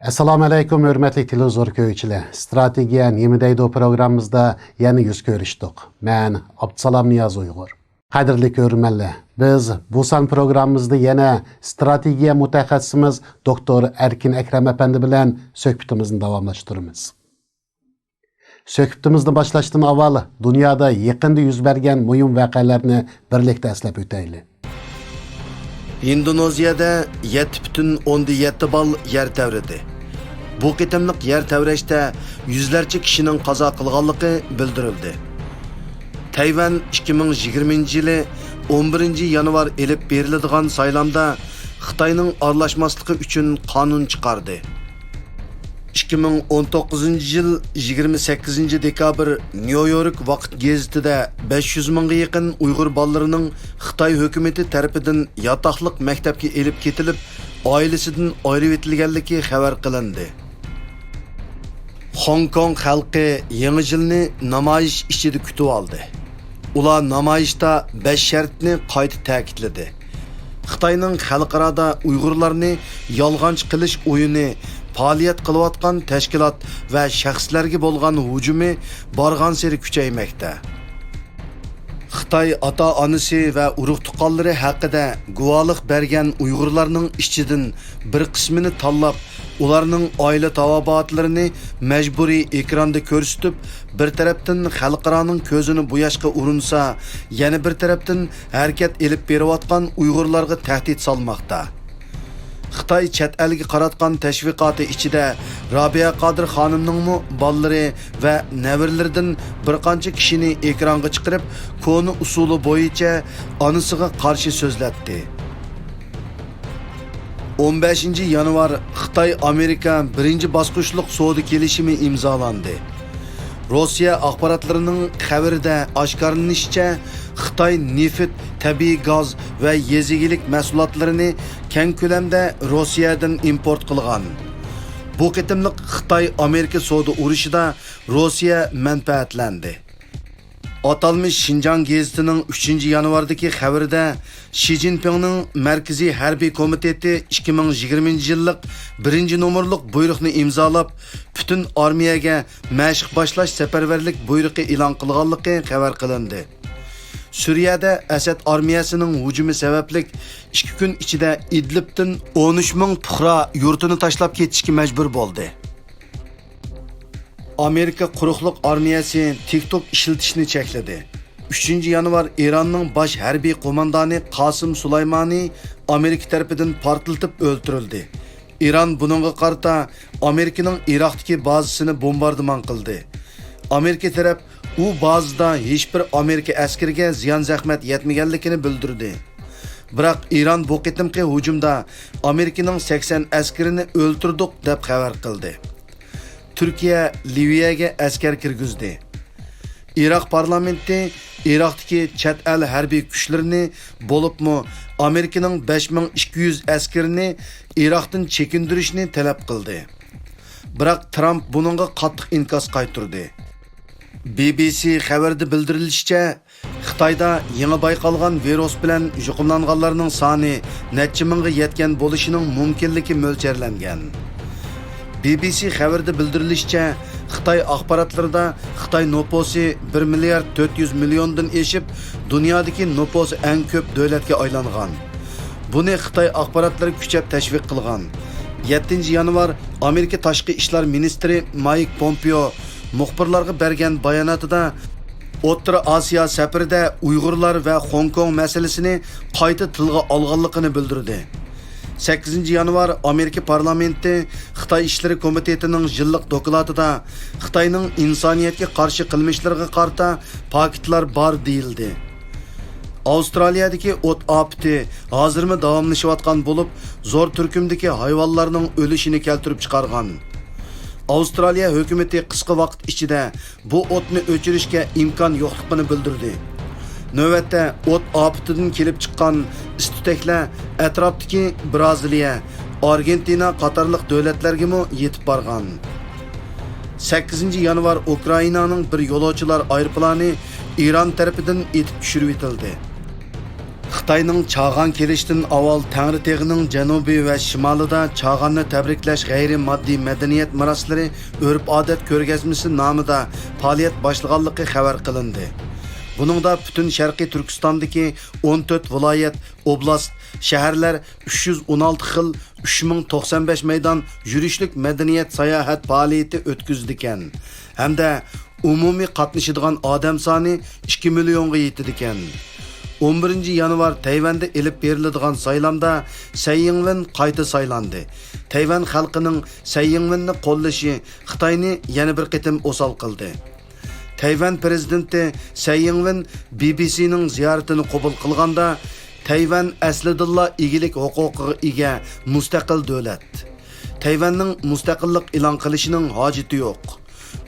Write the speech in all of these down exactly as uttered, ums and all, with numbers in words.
ئەسسالامۇ ئەلەيكۇم، ھۆرمەتلىك تېلېۋىزور كۆرگۈچىلەر. ئىستراتېگىيە نېمە دەيدۇ پروگراممىمىزدا يەنە يۈز كۆرۈشتۇق. مەن ئابدۇسالام نىياز ئۇيغۇر. قەدىرلىك كۆرۈرمەنلەر، بىز بۇ سان پروگراممىمىزدا يەنە ئىستراتېگىيە مۇتەخەسسىسىمىز دوكتور ئەركىن ئەكرەم ئەپەندى بىلەن سۆھبىتىمىزنى داۋاملاشتۇرىمىز. سۆھبىتىمىزنى باشلاشتىن ئاۋۋال دۇنيادا يېقىندا يۈز بەرگەن مۇھىم ۋەقەلەرنى بىرلىكتە ئەسلەپ ئۆتەيلى. ھىندونېزىيەدە يەتتە پۈتۈن ئوندىن يەتتە بال يەر تەۋرىدى. بۇ قېتىملىق يەر تەۋرەشتە يۈزلەرچە كىشىنىڭ قازا قىلغانلىقى بىلدۈرۈلدى. تەيۋەن ئىككى مىڭ يىگىرمىنچى يىلى ئون بىرىنچى يانۋار ئېلىپ بېرىلىدىغان سايلامدا خىتاينىڭ ئارىلاشماسلىقى ئۈچۈن قانۇن چىقاردى. ئىككى مىڭ ئون توققۇزىنچى يىل يىگىرمە سەككىزىنچى دېكابىر نيۇ يورك ۋاقىت گېزىتىدە بەش يۈز مىڭغا يېقىن ئۇيغۇر بالىلىرىنىڭ خىتاي ھۆكۈمىتى تەرىپىدىن ياتاقلىق مەكتەپكە ئېلىپ كېتىلىپ، ئائىلىسىدىن ئايرىۋېتىلگەنلىكى خەۋەر قىلىندى. خوڭكوڭ خەلقى يېڭى يىلنى نامايىش ئىچىدە كۈتۈۋالدى. ئۇلار نامايىشتا بەش شەرتنى قايتا تەكىتلىدى. خىتاينىڭ خەلقئارادا ئۇيغۇرلارنى يالغانچى قىلىش ئويۇنى، پائالىيەت قىلىۋاتقان تەشكىلات ۋە شەخسلەرگە بولغان ھۇجۇمى بارغانسېرى كۈچەيمەكتە. خىتاي ئاتا-ئانىسى ۋە ئۇرۇق-تۇغقانلىرى ھەققىدە گۇۋاھلىق بەرگەن ئۇيغۇرلارنىڭ ئىچىدىن بىر قىسمىنى تاللاپ، ئۇلارنىڭ ئائىلە تاۋابىئاتلىرىنى مەجبۇرىي ئېكراندا كۆرسىتىپ، بىر تەرەپتىن خەلقئارانىڭ كۆزىنى بوياشقا ئۇرۇنسا، يەنە بىر تەرەپتىن ھەرىكەت ئېلىپ بېرىۋاتقان ئۇيغۇرلارغا تەھدىت سالماقتا. خىتاي چەت ئەلگە قاراتقان تەشۋىقاتى ئىچىدە رابىيە قادىر خانىمنىڭمۇ بالىلىرى ۋە نەۋرىلىرىدىن بىر قانچە كىشىنى ئېكرانغا چىقىرىپ، كونا ئۇسۇلى بويىچە ئانىسىغا قارشى سۆزلەتتى. ئون بەشىنچى يانۋار خىتاي ئامېرىكا بىرىنچى باسقۇچلۇق سودا كېلىشىمى ئىمزالاندى. روسىيە ئاخباراتلىرىنىڭ خەۋىرىدە ئاشكارىلىنىشىچە، خىتاي نېفىت، تەبىئىي گاز ۋە يېزا ئىگىلىك مەھسۇلاتلىرىنى كەڭ كۆلەمدە روسىيەدىن ئىمپورت قىلغان. بۇ قېتىملىق خىتاي ئامېرىكا سودا ئۇرۇشىدا روسىيە مەنپەئەتلەندى. ئاتالمىش شىنجاڭ گېزىتىنىڭ ئۈچىنچى يانۋاردىكى خەۋىرىدە، شى جىنپىڭنىڭ مەركىزىي ھەربىي كومىتېتى ئىككى مىڭ يىگىرمىنچى يىللىق بىرىنچى نومۇرلۇق بۇيرۇقنى ئىمزالاپ، پۈتۈن ئارمىيەگە مەشىق باشلاش سەپەرۋەرلىك بۇيرۇقى ئېلان قىلغانلىقى خەۋەر قىلىندى. سۈرىيەدە ئەسەد ئارمىيەسىنىڭ ھۇجۇمى سەۋەبلىك ئىككى كۈن ئىچىدە ئىدلىبتىن ئون ئۈچ مىڭ پۇقرا يۇرتىنى تاشلاپ كېتىشكە مەجبۇر بولدى. ئامېرىكا قۇرۇقلۇق ئارمىيەسى تىك توك ئىشلىتىشنى چەكلىدى. ئۈچىنچى يانۋار ئىراننىڭ باش ھەربىي قوماندانى قاسىم سۇلايمانى ئامېرىكا تەرىپىدىن پارتلىتىپ ئۆلتۈرۈلدى. ئىران بۇنىڭغا قارىتا ئامېرىكىنىڭ ئىراقتىكى بازىسىنى بومباردىمان قىلدى. ئامېرىكا تەرەپ ئۇ بازىدا ھېچبىر ئامېرىكا ئەسكىرىگە زىيان-زەخمەت يەتمىگەنلىكىنى بىلدۈردى. بىراق ئىران بۇ قېتىمقى ھۇجۇمدا ئامېرىكىنىڭ سەكسەن ئەسكىرىنى ئۆلتۈردۇق، دەپ خەۋەر قىلدى. تۈركىيە لىۋىيەگە ئەسكەر كىرگۈزدى. ئىراق پارلامېنتى ئىراقتىكى چەت ئەل ھەربىي كۈچلىرىنى، بولۇپمۇ ئامېرىكىنىڭ بەش مىڭ ئىككى يۈز ئەسكىرىنى ئىراقتىن چېكىندۈرۈشنى تەلەپ قىلدى. بىراق ترامپ بۇنىڭغا قاتتىق ئىنكاس قايتۇردى. بى بى سى خەۋىرىدە بىلدۈرۈلۈشىچە، خىتايدا يېڭى بايقالغان ۋىرۇس بىلەن يۇقۇملانغانلارنىڭ سانى نەچچە مىڭغا يەتكەن بولۇشىنىڭ مۇمكىنلىكى مۆلچەرلەنگەن. بى بى سى خەۋىرىدە بىلدۈرۈلۈشىچە، خىتاي ئاخباراتلىرىدا خىتاي نوپۇسى بىر مىليارد تۆت يۈز مىليوندىن ئېشىپ، دۇنيادىكى نوپۇسى ئەڭ كۆپ دۆلەتكە ئايلانغان. بۇنى خىتاي ئاخباراتلىرى كۈچەپ تەشۋىق قىلغان. يەتتىنچى يانۋار ئامېرىكا تاشقى ئىشلار مىنىستىرى مايك پومپېئو مۇخبىرلارغا بەرگەن باياناتىدا، ئوتتۇرا ئاسىيا سەپىرىدە ئۇيغۇرلار ۋە خوڭكوڭ مەسىلىسىنى قايتا تىلغا ئالغانلىقىنى بىلدۈردى. سەككىزىنچى يانۋار ئامېرىكا پارلامېنتى خىتاي ئىشلىرى كومىتېتىنىڭ يىللىق دوكلاتىدا خىتاينىڭ ئىنسانىيەتكە قارشى قىلمىشلىرىغا قارىتا پاكىتلار بار دېيىلدى. ئاۋسترالىيەدىكى ئوت ئاپىتى ھازىرمۇ داۋاملىشىۋاتقان بولۇپ، زور تۈركۈمدىكى ھايۋانلارنىڭ ئۆلۈشىنى كەلتۈرۈپ چىقارغان. ئاۋسترالىيە ھۆكۈمىتى قىسقا ۋاقىت ئىچىدە بۇ ئوتنى ئۆچۈرۈشكە ئىمكان يوقلۇقىنى بىلدۈردى. نۆۋەتتە ئوت ئاپىتىدىن كېلىپ چىققان ئىس تۈتەكلەر ئەتراپتىكى بىرازىلىيە، ئارگېنتىنا قاتارلىق دۆلەتلەرگىمۇ يېتىپ بارغان. سەككىزىنچى يانۋار ئۇكرائىنانىڭ بىر يولۇچىلار ئايروپىلانى ئىران تەرىپىدىن ئېتىپ چۈشۈرۈۋېتىلدى. خىتاينىڭ چاغان كېلىشتىن ئاۋۋال تەڭرىتېغىنىڭ جەنۇبى ۋە شىمالىدا چاغاننى تەبرىكلەش غەيرىي ماددىي مەدەنىيەت مىراسلىرى ئۆرپ-ئادەت كۆرگەزمىسى نامىدا پائالىيەت باشلىغانلىقى خەۋەر قىلىندى. بۇنىڭدا پۈتۈن شەرقىي تۈركىستاندىكى ئون تۆت ۋىلايەت، ئوبلاست، شەھەرلەر، ئۈچ يۈز ئون ئالتە خىل، ئۈچ مىڭ توقسان بەش مەيدان يۈرۈشلۈك مەدەنىيەت ساياھەت پائالىيىتى ئۆتكۈزىدىكەن ھەمدە ئومۇمىي قاتنىشىدىغان ئادەم سانى ئىككى مىليونغا يېتىدىكەن. ئون بىرىنچى يانۋار تەيۋەندە ئېلىپ بېرىلىدىغان سايلامدا سەي يىڭۋېن قايتا سايلاندى. تەيۋەن خەلقىنىڭ سەي يىڭۋېننى قوللىشى خىتاينى يەنە بىر قېتىم ئوسال قىلدى. تەيۋەن پىرېزىدېنتى سەي يىڭۋېن بى بى سىنىڭ زىيارىتىنى قوبۇل قىلغاندا، تەيۋەن ئەسلىدىنلا ئىگىلىك ھوقۇقىغا ئىگە مۇستەقىل دۆلەت. تەيۋەننىڭ مۇستەقىللىق ئېلان قىلىشىنىڭ ھاجىتى يوق.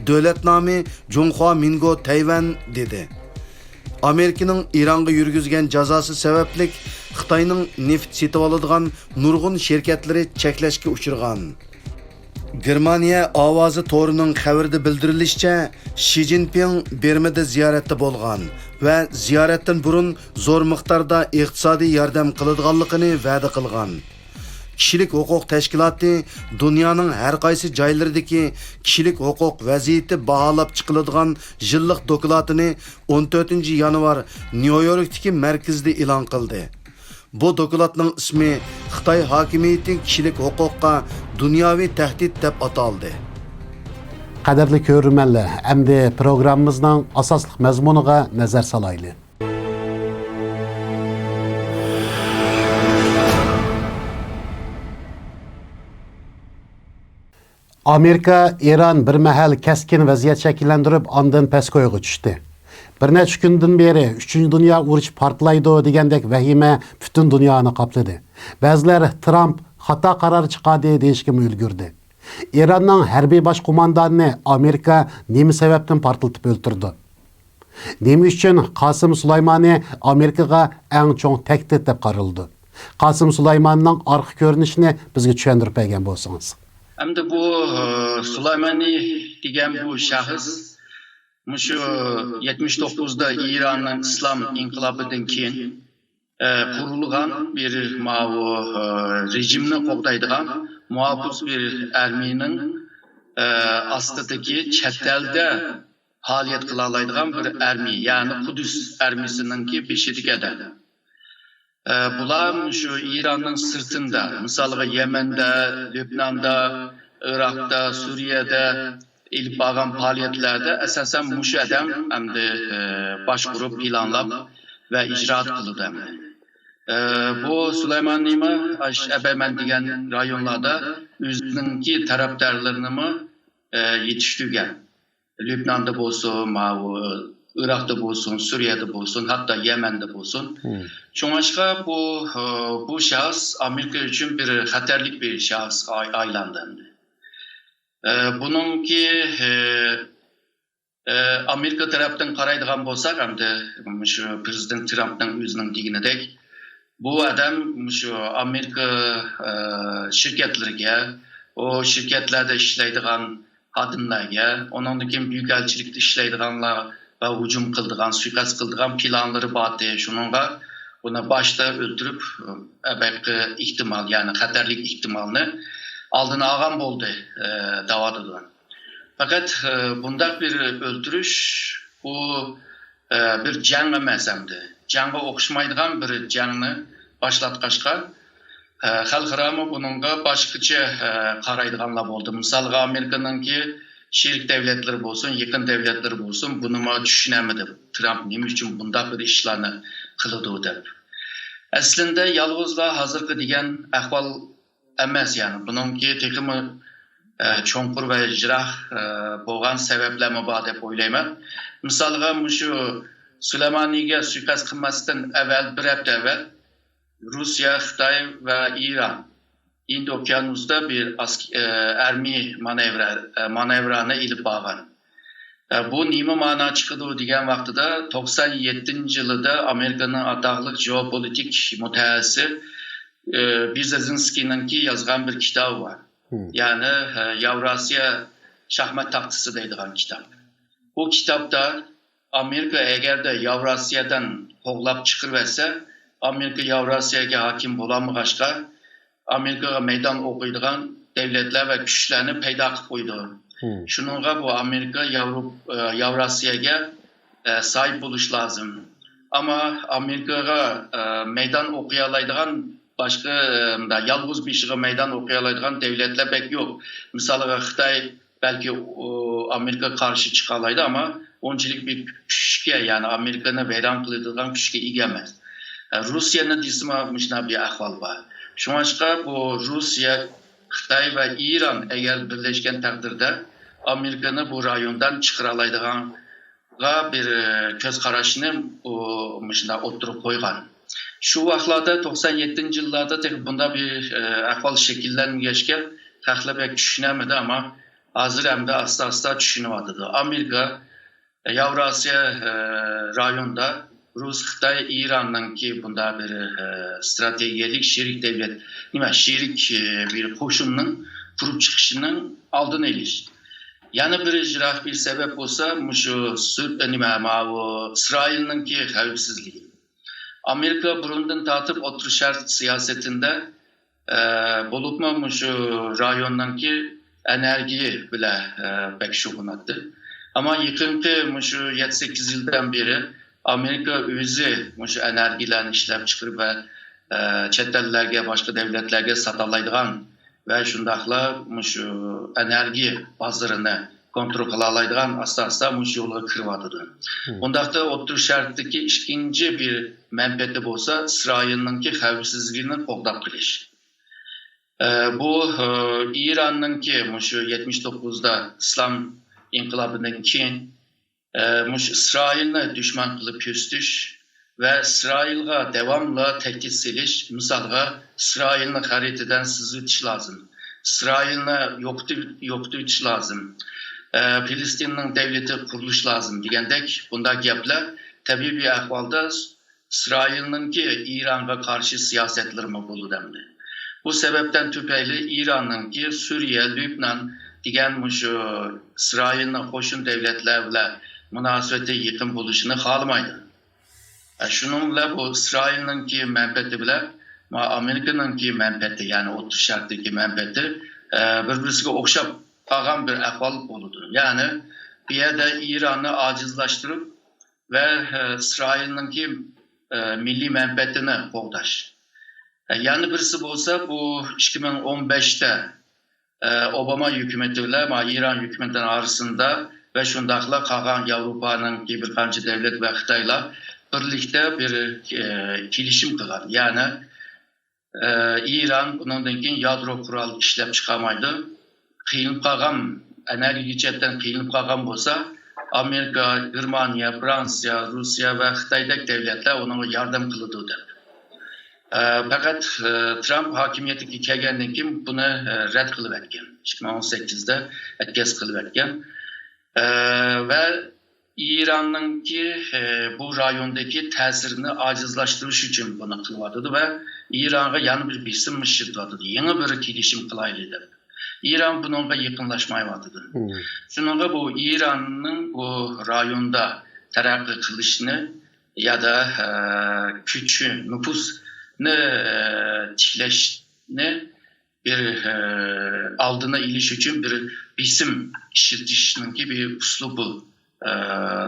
دۆلەت نامى جۇڭخۇا مىنگو تەيۋەن، دېدى. ئامېرىكىنىڭ ئىرانغا يۈرگۈزگەن جازاسى سەۋەبلىك خىتاينىڭ نېفىت سېتىۋالىدىغان نۇرغۇن شىركەتلىرى چەكلەشكە ئۇچرىغان. گېرمانىيە ئاۋازى تورىنىڭ خەۋىرىدە بىلدۈرۈلۈشىچە، شى جىنپىڭ بىرمىدە زىيارەتتە بولغان ۋە زىيارەتتىن بۇرۇن زور مىقداردا ئىقتىسادىي ياردەم قىلىدىغانلىقىنى ۋەدە قىلغان. كىشىلىك ھوقۇق تەشكىلاتى دۇنيانىڭ ھەر قايسى جايلىرىدىكى كىشىلىك ھوقۇق ۋەزىيىتى باھالاپ چىقىلىدىغان يىللىق دوكلاتىنى ئون تۆتىنچى يانۋار نيۇ يوركتىكى مەركىزىدە ئېلان قىلدى. بۇ دوكلاتنىڭ ئىسمى خىتاي ھاكىمىيىتى كىشىلىك ھوقۇققا دۇنياۋى تەھدىت دەپ ئاتالدى. قەدىرلىك كۆرۈرمەنلەر، ئەمدى پروگراممىمىزنىڭ ئاساسلىق مەزمۇنىغا نەزەر سالايلى. ئامېرىكا، ئىران بىر مەھەل كەسكىن ۋەزىيەت شەكىللەندۈرۈپ، ئاندىن پەسكويغا چۈشتى. بىر نەچچە كۈندىن بېرى ئۈچىنچى دۇنيا ئۇرۇشى پارتلايدۇ دېگەندەك ۋەھىمە پۈتۈن دۇنيانى قاپلىدى. بەزىلەر ترامپ خاتا قارار چىقاردى دېيىشكىمۇ ئۈلگۈردى. ئىراننىڭ ھەربىي باش قوماندانىنى ئامېرىكا نېمە سەۋەبتىن پارتلىتىپ ئۆلتۈردى؟ نېمە ئۈچۈن قاسىم سۇلايمانى ئامېرىكىغا ئەڭ چوڭ تەھدىت دەپ قارىلىدۇ؟ قاسىم سۇلايماننىڭ ئارقا كۆرۈنۈشىنى بىزگە چۈشەندۈرۈپ بەرگەن بولسىڭىز. ئەمدى بۇ، ئى، سۇلايمانى دېگەن بۇ شەخس مۇشۇ يەتمىش توققۇزدا ئىراننىڭ ئىسلام ئىنقىلابىدىن كېيىن، ئى، قۇرۇلغان بىر ماۋۇ، ئى، رېجىمنى قوغدايدىغان مۇھاپىز بىر ئارمىيىنىڭ، ئى، ئاستىدىكى چەت ئەلدە پائالىيەت قىلالايدىغان بىر ئارمىيە، يەنى قۇدس ئارمىيىسىنىڭكى بېشىدىكى ئادەم. ئە، بۇلار شۇ ئىراننىڭ سىرتىندا، مىسالغا، يەمەندە، لۈبناندا، ئىراقتا، سۈرىيەدە ئېلىپ بارغان پائالىيەتلەردە ئاساسەن مۇشۇ ئادەم ئەمدى، ئە، باشقۇرۇپ، پىلانلاپ ۋە ئىجرائات قىلىدۇ ئەمدى. ئە، بۇ سۇلايمانىمۇ ئاش ئەبەمەن دېگەن رايونلاردا ئۆزىنىڭكى تەرەپدارلىرىنىمۇ، ئە، يېتىشتۈرگەن. لۈبناندا بولسۇن، ماۋۇ ئىراقتا بولسۇن، سۈرىيەدە بولسۇن، ھەتتا يەمەندە بولسۇن. مم. شۇڭلاشقا بۇ، بۇ شەخس ئامېرىكا ئۈچۈن بىر خەتەرلىك بىر شەخسكە ئاي-، ئايلاندى ئەمدى. ئە، بۇنىڭكى، ئە، ئە، ئامېرىكا تەرەپتىن قارايدىغان بولساق، ئەمدى مۇشۇ پىرېزىدېنت ترامپنىڭ ئۆزىنىڭ دېگىنىدەك، بۇ ئادەم مۇشۇ ئامېرىكا، ئە، شىركەتلىرىگە، ئۇ شىركەتلەردە ئىشلەيدىغان خادىملارغا، ئۇنىڭدىن كېيىن بۈيۈك ئەلچىلىكتە ئىشلەيدىغانلارغا ھۇجۇم قىلىدىغان، سۇيىقەست قىلىدىغان پىلانلىرى بارتى. شۇنىڭغا ئۇنى باشتا ئۆلتۈرۈپ، ئەبەقى ئېھتىمال، يەنى خەتەرلىك ئېھتىمالنى ئالدىنى ئالغان بولدى، ئە، دەۋاتىدۇ. پەقەت، ئە، بۇنداق بىر ئۆلتۈرۈش، بۇ، ئە، بىر جەڭ ئەمەس ئەمدى. جەڭگە ئوخشىمايدىغان بىر جەڭنى باشلاتقاچقا، ئە، خەلقئارامۇ بۇنىڭغا باشقىچە، ئە، قارايدىغانلار بولدى. مىسالغا، ئامېرىكىنىڭكى شېرىك دەۋلەتلىرى بولسۇن، يېقىن دەۋلەتلىرى بولسۇن، بۇنىمۇ چۈشىنەلمىدى، ترامپ نېمە ئۈچۈن بۇنداق بىر ئىشلارنى قىلىدۇ دەپ. ئەسلىندە يالغۇزلا ھازىرقى دېگەن ئەھۋال ئەمەس، يەنى بۇنىڭكى تېخىمۇ، ئە، چوڭقۇر ۋە يىراق، ئە، بولغان سەۋەبلەرمۇ بار دەپ ئويلايمەن. مىسالغا، مۇشۇ سۇلەيمانىيگە سۇيىقەست قىلماستىن ئەۋۋەل، بىر ھەپتە ئەۋۋەل رۇسىيە، خىتاي ۋە ئىران ھىند ئوكيانۇسىدا بىر ئەسك-، ئە، ئارمىي مانېۋىر، ئە، مانېۋىرنى ئېلىپ بارغان. ئە، بۇ نېمە مانا چىقىدۇ دېگەن ۋاقتىدا، توقسان يەتتىنچى يىلىدا ئامېرىكىنىڭ ئاتاقلىق جېئوپولىتىك مۇتەخەسسىسى، ئە، بېرېزىنسكىينىڭكى يازغان بىر كىتابى بار. مم. يەنى، ئە، ياۋراسىيە شاھمات تاختىسى دەيدىغان كىتاب. بۇ كىتابتا ئامېرىكا ئەگەردە ياۋراسىيەدىن قوغلاپ چىقىرىۋەتسە، ئامېرىكا ياۋراسىيەگە ھاكىم بولالمىغاچقا، ئامېرىكىغا مەيدان ئوقۇيدىغان دۆلەتلەر ۋە كۈچلەرنى پەيدا قىلىپ قويىدۇ. شۇنىڭغا بۇ ئامېرىكا ياۋروپ-، ئە، ياۋراسىيەگە، ئە، ساھىب بولۇش لازىم. ئەمما ئامېرىكىغا، ئە، مەيدان ئوقۇيالايدىغان باشقا، ئە، مۇنداق يالغۇز بېشىغا مەيدان ئوقۇيالايدىغان دۆلەتلەر بەك يوق. مىسالغا خىتاي بەلكى، ئۇ، ئامېرىكىغا قارشى چىقالايدۇ، ئەمما ئۇنچىلىك بىر كۈچكە، يەنى ئامېرىكىنى ۋەيران قىلىدىغان كۈچكە ئىگە ئەمەس. ئە، روسىيەنى دېسىمۇ مۇشۇنداق بىر ئەھۋال بار. شۇڭلاشقا بۇ روسىيە، خىتاي ۋە ئىران ئەگەر بىرلەشكەن تەقدىردە ئامېرىكىنى بۇ رايوندىن چىقىرالايدىغانغا بىر، ئە، كۆز قاراشنى ئۇ مۇشۇنداق ئوتتۇرىغا قويغان. شۇ ۋاقىتلاردا توقسان يەتتىنچى يىللاردا تېخى بۇنداق بىر، ئە، ئەھۋال شەكىللەنمىگەچكە خەقلەر بەك چۈشىنەلمىدى، ئەمما ھازىر ئەمدى ئاستا-ئاستا چۈشىنىۋاتىدۇ. ئامېرىكا ياۋراسىيە، ئە، رايونىدا رۇس، خىتاي، ئىراننىڭكى بۇنداق بىر، ئە، ئىستراتېگىيەلىك شېرىك دۆلەت، نېمە، شېرىك، ئە، بىر قوشۇننىڭ قۇرۇپ چىقىشىنىڭ ئالدىنى ئېلىش. يەنە بىر يىراق بىر سەۋەب بولسا، مۇشۇ سۈ-، نېمە، ماۋۇ ئىسرائىلنىڭكى خەۋپسىزلىكى. ئامېرىكا بۇرۇندىن تارتىپ ئوتتۇرا شەرق سىياسىتىندە، ئە، بولۇپمۇ مۇشۇ رايوننىڭكى ئېنېرگىيە بىلەن، ئە، بەك شۇغۇللىناتتى. ئەمما يېقىنقى مۇشۇ يەتتە سەككىز يىلدىن بېرى ئامېرىكا ئۆزى مۇشۇ ئېنېرگىيەلەرنى ئىشلەپ چىقىرىپ ۋە، ئە، چەت ئەللەرگە، باشقا دۆلەتلەرگە ساتالايدىغان ۋە شۇنداقلا مۇشۇ ئېنېرگىيە بازىرىنى كونترول قىلالايدىغان ئاستا-ئاستا مۇشۇ يولغا كىرىۋاتىدۇ. ئۇنداقتا ئوتتۇرا شەرقتىكى ئىككىنچى بىر مەنپەئەتى بولسا ئىسرائىلنىڭكى خەۋپسىزلىكىنى قوغداپ قېلىش. ئە، بۇ، ئە، ئىراننىڭكى مۇشۇ يەتمىش توققۇزدا ئىسلام ئىنقىلابىدىن كېيىن، ئە، مۇشۇ ئىسرائىلنى دۈشمەن قىلىپ كۆرسىتىش ۋە ئىسرائىلغا داۋاملىق تەھدىت سېلىش، مىسالغا، ئىسرائىلنى خەرىتىدىن سىزىۋېتىش لازىم، ئىسرائىلنى يوقىتىپ، يوقىتىۋېتىش لازىم، ئە، پىلىستىننىڭ دۆلىتى قۇرۇلۇشى لازىم دېگەندەك بۇنداق گەپلەر تەبىئىي بىر ئەھۋالدا ئىسرائىلنىڭكى ئىرانغا قارشى سىياسەتلىرىمۇ بولىدۇ ئەمدى. بۇ سەۋەبتىن تۈپەيلى ئىراننىڭكى سۈرىيە، لۈبنان دېگەن مۇشۇ ئىسرائىلنىڭ قوشنا دۆلەتلەر بىلەن مۇناسىۋىتى يېقىن بولۇشىنى خالىمايدۇ. ئە، شۇنىڭ بىلەن بۇ ئىسرائىلنىڭكى مەنپەئەتى بىلەن ما ئامېرىكىنىڭكى مەنپەئەتى، يەنى ئوتتۇرا شەرقتىكى مەنپەئەتى، ئە، بىر-بىرسىگە ئوخشاپ قالغان بىر ئەھۋال بولىدۇ. يەنى بۇ يەردە ئىراننى ئاجىزلاشتۇرۇپ، ۋە، ئە، ئىسرائىلنىڭكى، ئە، مىللىي مەنپەئەتىنى قوغداش. ئە، يەنە بىرسى بولسا، بۇ ئىككى مىڭ ئون بەشتە، ئە، ئوباما ھۆكۈمىتى بىلەن ما ئىران ھۆكۈمىتىنىڭ ئارىسىندا ۋە شۇنداقلا قالغان ياۋروپانىڭكى بىر قانچە دۆلەت ۋە خىتايلار بىرلىكتە بىر، ئە، كېلىشىم قىلغان. يەنى ئى، ئىران بۇنىڭدىن كېيىن يادرو قورال ئىشلەپ چىقارمايدۇ. قىينىلىپ قالغان، ئېنېرگىيە جەھەتتىن قىينىلىپ قالغان بولسا، ئامېرىكا، گېرمانىيە، فرانسىيە، روسىيە ۋە خىتايدەك دۆلەتلەر ئۇنىڭغا ياردەم قىلىدۇ دەپ. ئە، پەقەت، ئە، ترامپ ھاكىمىيەتكە كەلگەندىن كېيىن بۇنى، ئە، رەت قىلىۋەتكەن. ئىككى مىڭ ئون سەككىزدە ئەتكەس قىلىۋەتكەن. ئە، ۋە ئىراننىڭكى، ئە، بۇ رايوندىكى تەسىرىنى ئاجىزلاشتۇرۇش ئۈچۈن بۇنى قىلىۋاتىدۇ ۋە ئىرانغا يەنە بىر بېسىم ئىشلىتىۋاتىدۇ، يېڭى بىر كېلىشىم قىلايلى دەپ. ئىران بۇنىڭغا يېقىنلاشمايۋاتىدۇ. شۇنىڭغا بۇ ئىراننىڭ بۇ رايوندا تەرەققىي قىلىشنى يادا، ئە، كۈچ، نوپۇسنى، ئە، تىكلەشنى بىر، ئە، ئالدىنى ئېلىش ئۈچۈن بىر بېسىم ئىشلىتىشنىڭكى بىر ئۇسلۇبى، ئە،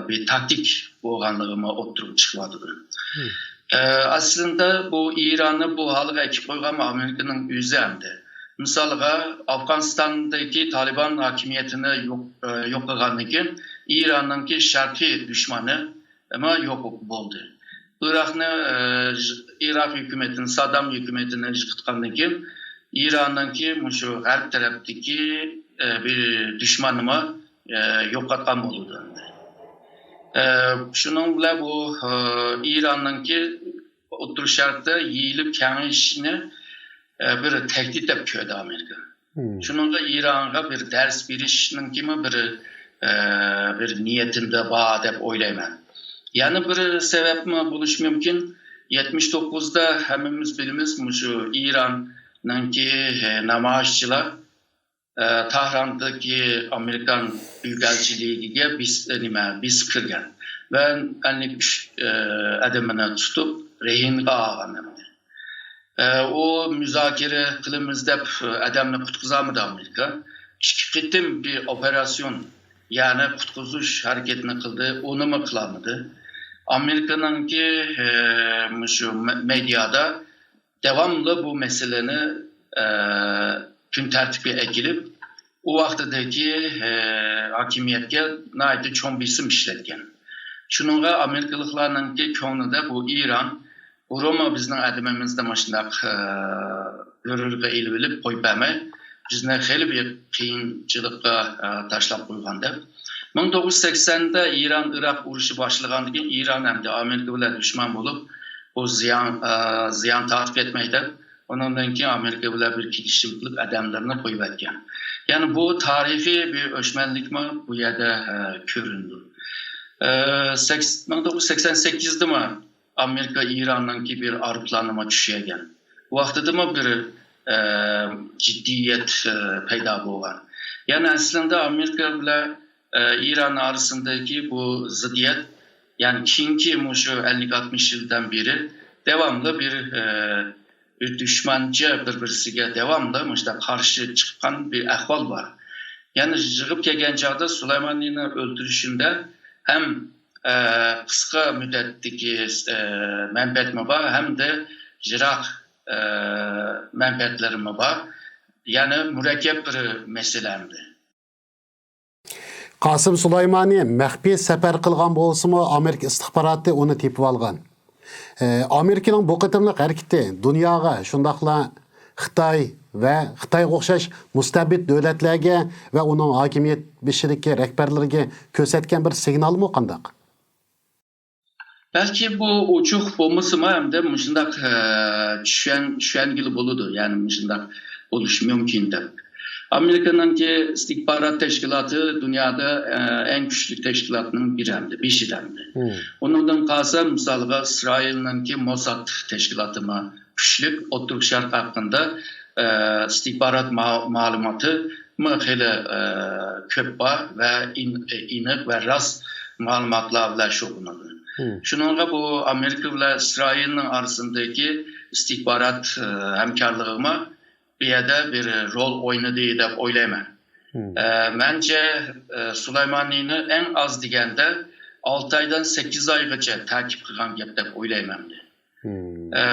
بىر تاكتىك بولغانلىقىمۇ ئوتتۇرىغا چىقىۋاتىدۇ. ئە، ئەسلىدە بۇ ئىراننى بۇ ھالغا ئەكىپ قويغان ئامېرىكىنىڭ ئۆزى ئەمدى. مىسالغا، ئافغانىستاندىكى تالىبان ھاكىمىيىتىنى يوق، ئە، يوق قىلغاندىن كېيىن ئىراننىڭكى شەرقىي دۈشمىنى ئەمما يوق بولدى. ئىراقنى، ئە، ئىراق ھۆكۈمىتىنى، سادام ھۆكۈمىتىنى يىقىتقاندىن كېيىن، ئىراننىڭكى مۇشۇ غەرب تەرەپتىكى، ئە، بىر دۈشمىنىمۇ، ئە، يوقاتقان بولىدۇ. ئە، شۇنىڭ بىلەن بۇ، ئە، ئىراننىڭكى ئوتتۇرا شەرقتە يېيىلىپ كېڭىيىشىنى، ئە، بىر تەھدىت دەپ كۆردى ئامېرىكا. شۇنىڭغا ئىرانغا بىر دەرس بېرىشنىڭكىمۇ بىر، ئە، بىر نىيىتىدە بار دەپ ئويلايمەن. يەنە بىر سەۋەبمۇ بولۇشى مۇمكىن. يەتمىش توققۇزدا ھەممىمىز بىلىمىز، مۇشۇ ئىراننىڭكى، ئە، نامايىشچىلار، ئە، تاھراندىكى ئامېرىكان ئۆيگە ئەلچىلىكىگە بېس-، نېمە، بېسىپ كىرگەن ۋە ئەللىك ئۈچ، ئە، ئادىمىنى تۇتۇپ، رېھىنگە ئالغان ئەمدى. ئە، ئۇ مۇزاكىرە قىلىمىز دەپ ئادەمنى قۇتقۇزالمىدى ئامېرىكا. ئىككى قېتىم بىر ئوپېراتسىيون، يەنى قۇتقۇزۇش ھەرىكىتىنى قىلدى، ئۇنىمۇ قىلالمىدى. ئامېرىكىنىڭكى، ئە، مۇشۇ مە-، مېدىيادا داۋاملىق بۇ مەسىلىنى، ئە، كۈن تەرتىپكە ئەكېلىپ، ئۇ ۋاقتىدىكى، ئە، ھاكىمىيەتكە ناھايىتى چوڭ بېسىم ئىشلەتكەن. شۇنىڭغا ئامېرىكىلىقلارنىڭكى كۆڭلىدە بۇ ئىران بۇرۇنمۇ بىزنىڭ ئادىمىمىزنى مۇشۇنداق، ئە، ھۆرۈرگە ئېلىۋېلىپ قويۇپ بەرمەي، بىزنى خېلى بىر قىيىنچىلىققا، ئە، تاشلاپ قويغان دەپ. مىڭ توققۇز يۈز سەكسەندە ئىران ئىراق ئۇرۇشى باشلىغاندىن كېيىن ئىران ئەمدى ئامېرىكا بىلەن دۈشمەن بولۇپ، ئۇ زىيان، ئە، زىيان تارتىپ كەتمەي دەپ، ئۇنىڭدىن كېيىن ئامېرىكا بىلەن بىر كېلىشىم قىلىپ ئادەملىرىنى قويۇۋەتكەن. يەنى بۇ تارىخىي بىر ئۆچمەنلىكمۇ بۇ يەردە، ئە، كۆرۈنىدۇ. ئە، سەكس-، مىڭ توققۇز يۈز سەكسەن سەككىزدىمۇ ئامېرىكا ئىراننىڭكى بىر ئايروپىلانىمۇ چۈشۈرگەن. بۇ ۋاقتىدىمۇ بىر، ئە، جىددىيەت، ئە، پەيدا بولغان. يەنى ئەسلىندە ئامېرىكا بىلەن، ئە، ئىران ئارىسىندىكى بۇ زىددىيەت، يەنى كېيىنكى مۇشۇ ئەللىك ئاتمىش يىلدىن بېرى داۋاملىق بىر، ئە، بىر دۈشمەنچە بىر-بىرسىگە داۋاملىق مۇشۇنداق قارشى چىققان بىر ئەھۋال بار. يەنى يىغىپ كەلگەن چاغدا سۇلايمانىنى ئۆلتۈرۈشۈندە ھەم، ئە، قىسقا مۇددەتتىكى، ئە، مەنپەئەتمۇ بار، ھەمدە يىراق، ئە، مەنپەئەتلىرىمۇ بار. يەنى مۇرەككەپ بىر مەسىلە ئەمدى. قاسىم سۇلايمانى مەخپىي سەپەر قىلغان بولسىمۇ، ئامېرىكا ئىستىخباراتى ئۇنى تېپىۋالغان. ئە، ئامېرىكىنىڭ بۇ قېتىملىق ھەرىكىتى دۇنياغا، شۇنداقلا خىتاي ۋە خىتايغا ئوخشاش مۇستەبىت دۆلەتلەرگە ۋە ئۇنىڭ ھاكىمىيەت بېشىدىكى رەھبەرلىرىگە كۆرسەتكەن بىر سىگنالمۇ قانداق؟ بەلكى بۇ ئوچۇق بولمىسىمۇ، ئەمدى مۇشۇنداق، ئە، چۈشەن-، چۈشەنگىلى بولىدۇ، يەنى مۇشۇنداق بولۇشى مۇمكىن دەپ. ئامېرىكىنىڭكى ئىستىخبارات تەشكىلاتى دۇنيادا، ئە، ئەڭ كۈچلۈك تەشكىلاتنىڭ بىرى ئەمدى، بېشىدا ئەمدى. مم. ئۇنىڭدىن قالسا، مىسالغا، ئىسرائىلنىڭكى موساد تەشكىلاتىمۇ كۈچلۈك، ئوتتۇرا شەرق ھەققىندە، ئە، ئىستىخبارات ما-، مەلۇماتىمۇ خېلى، ئە، كۆپ بار ۋە ئېن-، ئېنىق ۋە راست مەلۇماتلار بىلەن شۇغۇللىنىدۇ. مم. شۇنىڭغا بۇ ئامېرىكا بىلەن ئىسرائىلنىڭ ئارىسىدىكى ئىستىخبارات، ئە، ھەمكارلىقىمۇ بۇ يەردە بىر رول ئوينىدى دەپ ئويلايمەن. مم. ئە، مەنچە، ئە، سۇلايمانىنى ئەڭ ئاز دېگەندە ئالتە ئايدىن سەككىز ئايغىچە تەكىپ قىلغان گەپ دەپ ئويلايمەن مەن. مم. ئە،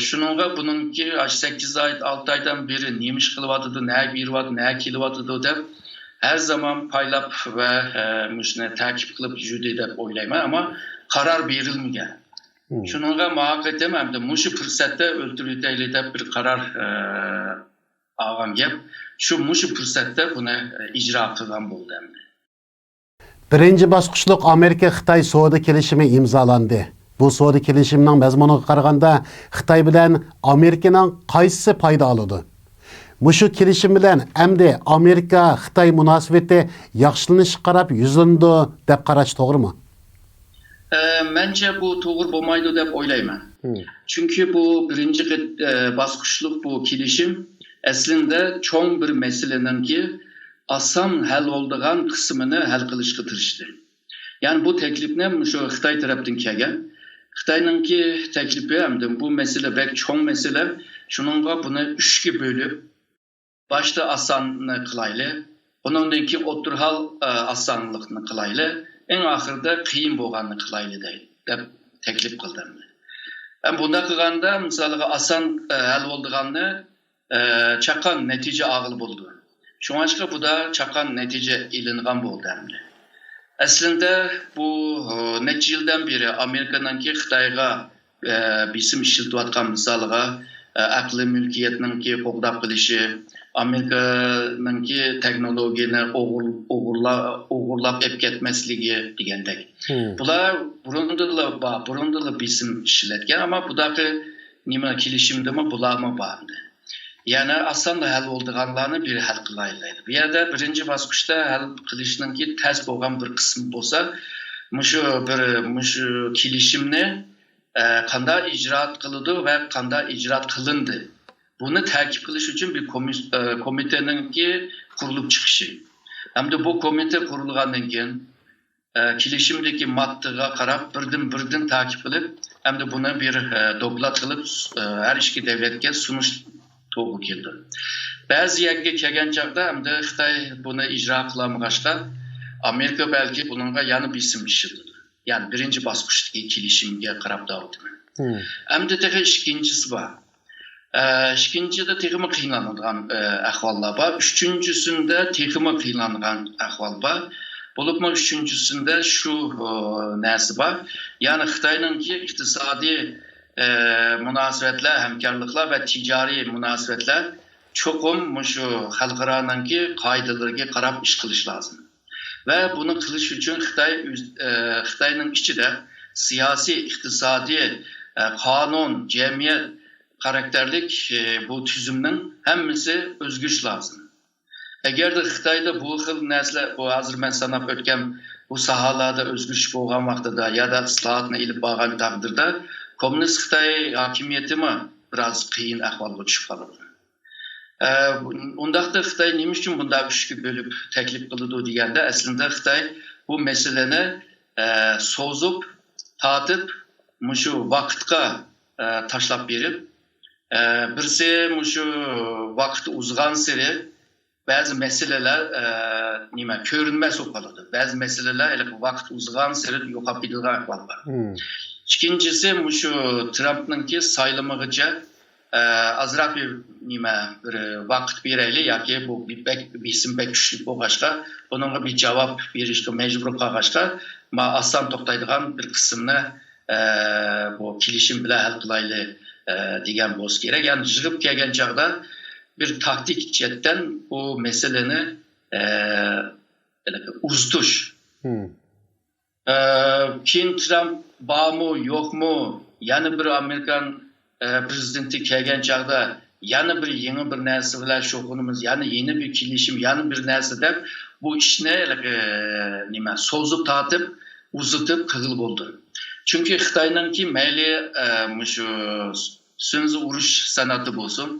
شۇنىڭغا بۇنىڭكى ئاشۇ سەككىز ئاي، ئالتە ئايدىن بېرى نېمە ئىش قىلىۋاتىدۇ، نەگە بېرىۋاتىدۇ، نەگە كېلىۋاتىدۇ دەپ ھەر زامان پايلاپ ۋە، ئە، مۇشۇنى تەكىپ قىلىپ يۈردى دەپ ئويلايمەن، ئەمما قارار بېرىلمىگەن. مم. شۇنىڭغا ماڭا قېتىم ئەمدى مۇشۇ پۇرسەتتە ئۆلتۈرۈۋېتەيلى دەپ بىر قارار، ئە، ئالغان گەپ. شۇ، مۇشۇ پۇرسەتتە بۇنى، ئە، ئىجرا قىلغان بولدى ئەمدى. بىرىنچى باسقۇچلۇق ئامېرىكا-خىتاي سودا كېلىشىمى ئىمزالاندى. بۇ سودا كېلىشىمىنىڭ مەزمۇنىغا قارىغاندا، خىتاي بىلەن ئامېرىكىنىڭ قايسىسى پايدا ئالىدۇ؟ مۇشۇ كېلىشىم بىلەن ئەمدى ئامېرىكا-خىتاي مۇناسىۋىتى ياخشىلىنىشقا قاراپ يۈزلىنىدۇ دەپ قاراش توغرىمۇ؟ ئە، مەنچە بۇ توغرا بولمايدۇ دەپ ئويلايمەن. مم. چۈنكى بۇ بىرىنچى قېت-، ئە، باسقۇچلۇق بۇ كېلىشىم ئەسلىندە چوڭ بىر مەسىلىنىڭكى ئاسان ھەل بولىدىغان قىسمىنى ھەل قىلىشقا تىرىشتى. يەنى بۇ تەكلىپنى مۇشۇ خىتاي تەرەپتىن كەلگەن. خىتاينىڭكى تەكلىپى ئەمدى بۇ مەسىلە بەك چوڭ مەسىلە، شۇنىڭغا بۇنى ئۈچكە بۆلۈپ، باشتا ئاساننى قىلايلى، ئۇنىڭدىن كېيىن ئوتتۇرا ھال، ئە، ئاسانلىقنى قىلايلى، ئەڭ ئاخىرىدا قىيىن بولغاننى قىلايلى دەي-، دەپ تەكلىپ قىلدى. ئەم، بۇنداق قىلغاندا، مىسالغا، ئاسان، ئە، ھەل بولىدىغاننى، ئە، چاققان نەتىجە ئالغىلى بولىدۇ. شۇڭلاشقا بۇدا چاققان نەتىجە ئېلىنغان بولدى ئەمدى. ئەسلىدە بۇ، ئە، نەچچە يىلدىن بېرى ئامېرىكىنىڭكى خىتايغا ئە، بېسىم ئىشلىتىۋاتقان مىسالىغا، ئە، ئەقلىي مۈلكىيەتنىڭكى قوغداپ قېلىشى، ئامېرىكىنىڭكى تېخنولوگىيەنى ئوغرۇل-، ئوغرۇلا-، ئوغرىلاپ ئېلىپ كەتمەسلىكى دېگەندەك. مم. بۇلار بۇرۇندىنلا بار، بۇرۇندىنلا بېسىم ئىشلەتكەن، ئەمما بۇداقى نېمە كېلىشىمدىمۇ بۇلارمۇ بار ئەمدى. يەنى ئاسانلا ھەل بولىدىغانلارنى بىر ھەل قىلايلى. بۇ يەردە بىرىنچى باسقۇچتا ھەل قىلىشنىڭكى تەس بولغان بىر قىسمى بولسا، مۇشۇ بىر، مۇشۇ كېلىشىمنى ئە، قانداق ئىجرائات قىلىدۇ ۋە قانداق ئىجرائات قىلىندى؟ بۇنى تەكىت قىلىش ئۈچۈن بىر كومىس-، ئە، كومىتېنىڭكى قۇرۇلۇپ چىقىشى. ئەمدى بۇ كومىتې قۇرۇلغاندىن كېيىن، ئە، كېلىشىمدىكى ماددىغا قاراپ بىردىن بىردىن تەكىت قىلىپ، ئەمدى بۇنى بىر، ئە، دوكلات قىلىپ، ئە، ھەر ئىككى دۆلەتكە سۇنۇش توغرا كېلىدۇ. بەزى يەرگە كەلگەن چاغدا ئەمدى خىتاي بۇنى ئىجرا قىلالمىغاچقا، ئامېرىكا بەلكى بۇنىڭغا يەنە بېسىم ئىشلىتىدۇ. يەنى بىرىنچى باسقۇچتىكى كېلىشىمگە قاراپ دەۋاتىمەن. مم. ئەمدى تېخى ئىككىنچىسى بار. ئە، ئىككىنچىدە تېخىمۇ قىينىلىدىغان، ئە، ئەھۋاللار بار. ئۈچىنچىسىدە تېخىمۇ قىينىلىدىغان ئەھۋال بار. بولۇپمۇ ئۈچىنچىسىدە شۇ، ئە، نەرسە بار. يەنى خىتاينىڭكى ئىقتىسادىي، ئە، مۇناسىۋەتلەر، ھەمكارلىقلار ۋە تىجارىي مۇناسىۋەتلەر چوقۇم مۇشۇ خەلقئارانىڭكى قائىدىلىرىگە قاراپ ئىش قىلىش لازىم. ۋە بۇنى قىلىش ئۈچۈن خىتاي ئۆز-، ئە، خىتاينىڭ ئىچىدە سىياسىي، ئىقتىسادىي، ئە، قانۇن، جەمئىيەت خاراكتېرلىك، ئە، بۇ تۈزۈمنىڭ ھەممىسى ئۆزگىرىشى لازىم. ئەگەردە خىتايدا بۇ خىل نەرسىلەر، بۇ ھازىر مەن ساناپ ئۆتكەن بۇ ساھەلەردە ئۆزگىرىش بولغان ۋاقتىدا يادا ئىسلاھاتنى ئېلىپ بارغان تەقدىردە، كوممۇنىست خىتاي ھاكىمىيىتىمۇ بىراز قىيىن ئەھۋالغا چۈشۈپ قالىدۇ. ئە، ئۇنداقتا خىتاي نېمە ئۈچۈن بۇنداق ئۈچكە بۆلۈپ تەكلىپ قىلىدۇ دېگەندە، ئەسلىدە خىتاي بۇ مەسىلىنى، ئە، سوزۇپ، تارتىپ، مۇشۇ ۋاقىتقا، ئە، تاشلاپ بېرىپ، ئە، بىرسى مۇشۇ ۋاقىت ئۇزىغانسېرى بەزى مەسىلىلەر، ئە، نېمە، كۆرۈنمەس بولۇپ قالىدۇ. بەزى مەسىلىلەر ھېلىقى ۋاقىت ئۇزىغانسېرى يوقاپ كېتىدىغان ئەھۋال بار. مم. ئىككىنچىسى، مۇشۇ ترامپنىڭكى سايلىمىغىچە، ئە، ئازراق بىر نېمە، بىر ۋاقىت بېرەيلى ياكى بۇ بەك، بېسىم بەك كۈچلۈك بولغاچقا، بۇنىڭغا بىر جاۋاب بېرىشكە مەجبۇر قالغاچقا، ما ئاسان توختايدىغان بىر قىسىمنى، ئە، بۇ كېلىشىم بىلەن ھەل قىلايلى، ئە، دېگەن بولسا كېرەك. يەنى يىغىپ كەلگەن چاغدا بىر تاكتىك جەھەتتىن بۇ مەسىلىنى، ئە، ئۇزىتىش. مم. ئە، كېيىن ترامپ بارمۇ، يوقمۇ، يەنە بىر ئامېرىكان، ئە، پرېزىدېنتى كەلگەن چاغدا يەنە بىر يېڭى بىر نەرسە بىلەن شۇغۇللىنىمىز، يەنە يېڭى بىر كېلىشىم، يەنە بىر نەرسە دەپ بۇ ئىشنى، ئە، نېمە، سوزۇپ تارتىپ، ئۇزىتىپ قىلغىلى بولىدۇ. چۈنكى خىتاينىڭكى مەيلى، ئە، مۇشۇ سۈنزى ئۇرۇش سەنئىتى بولسۇن،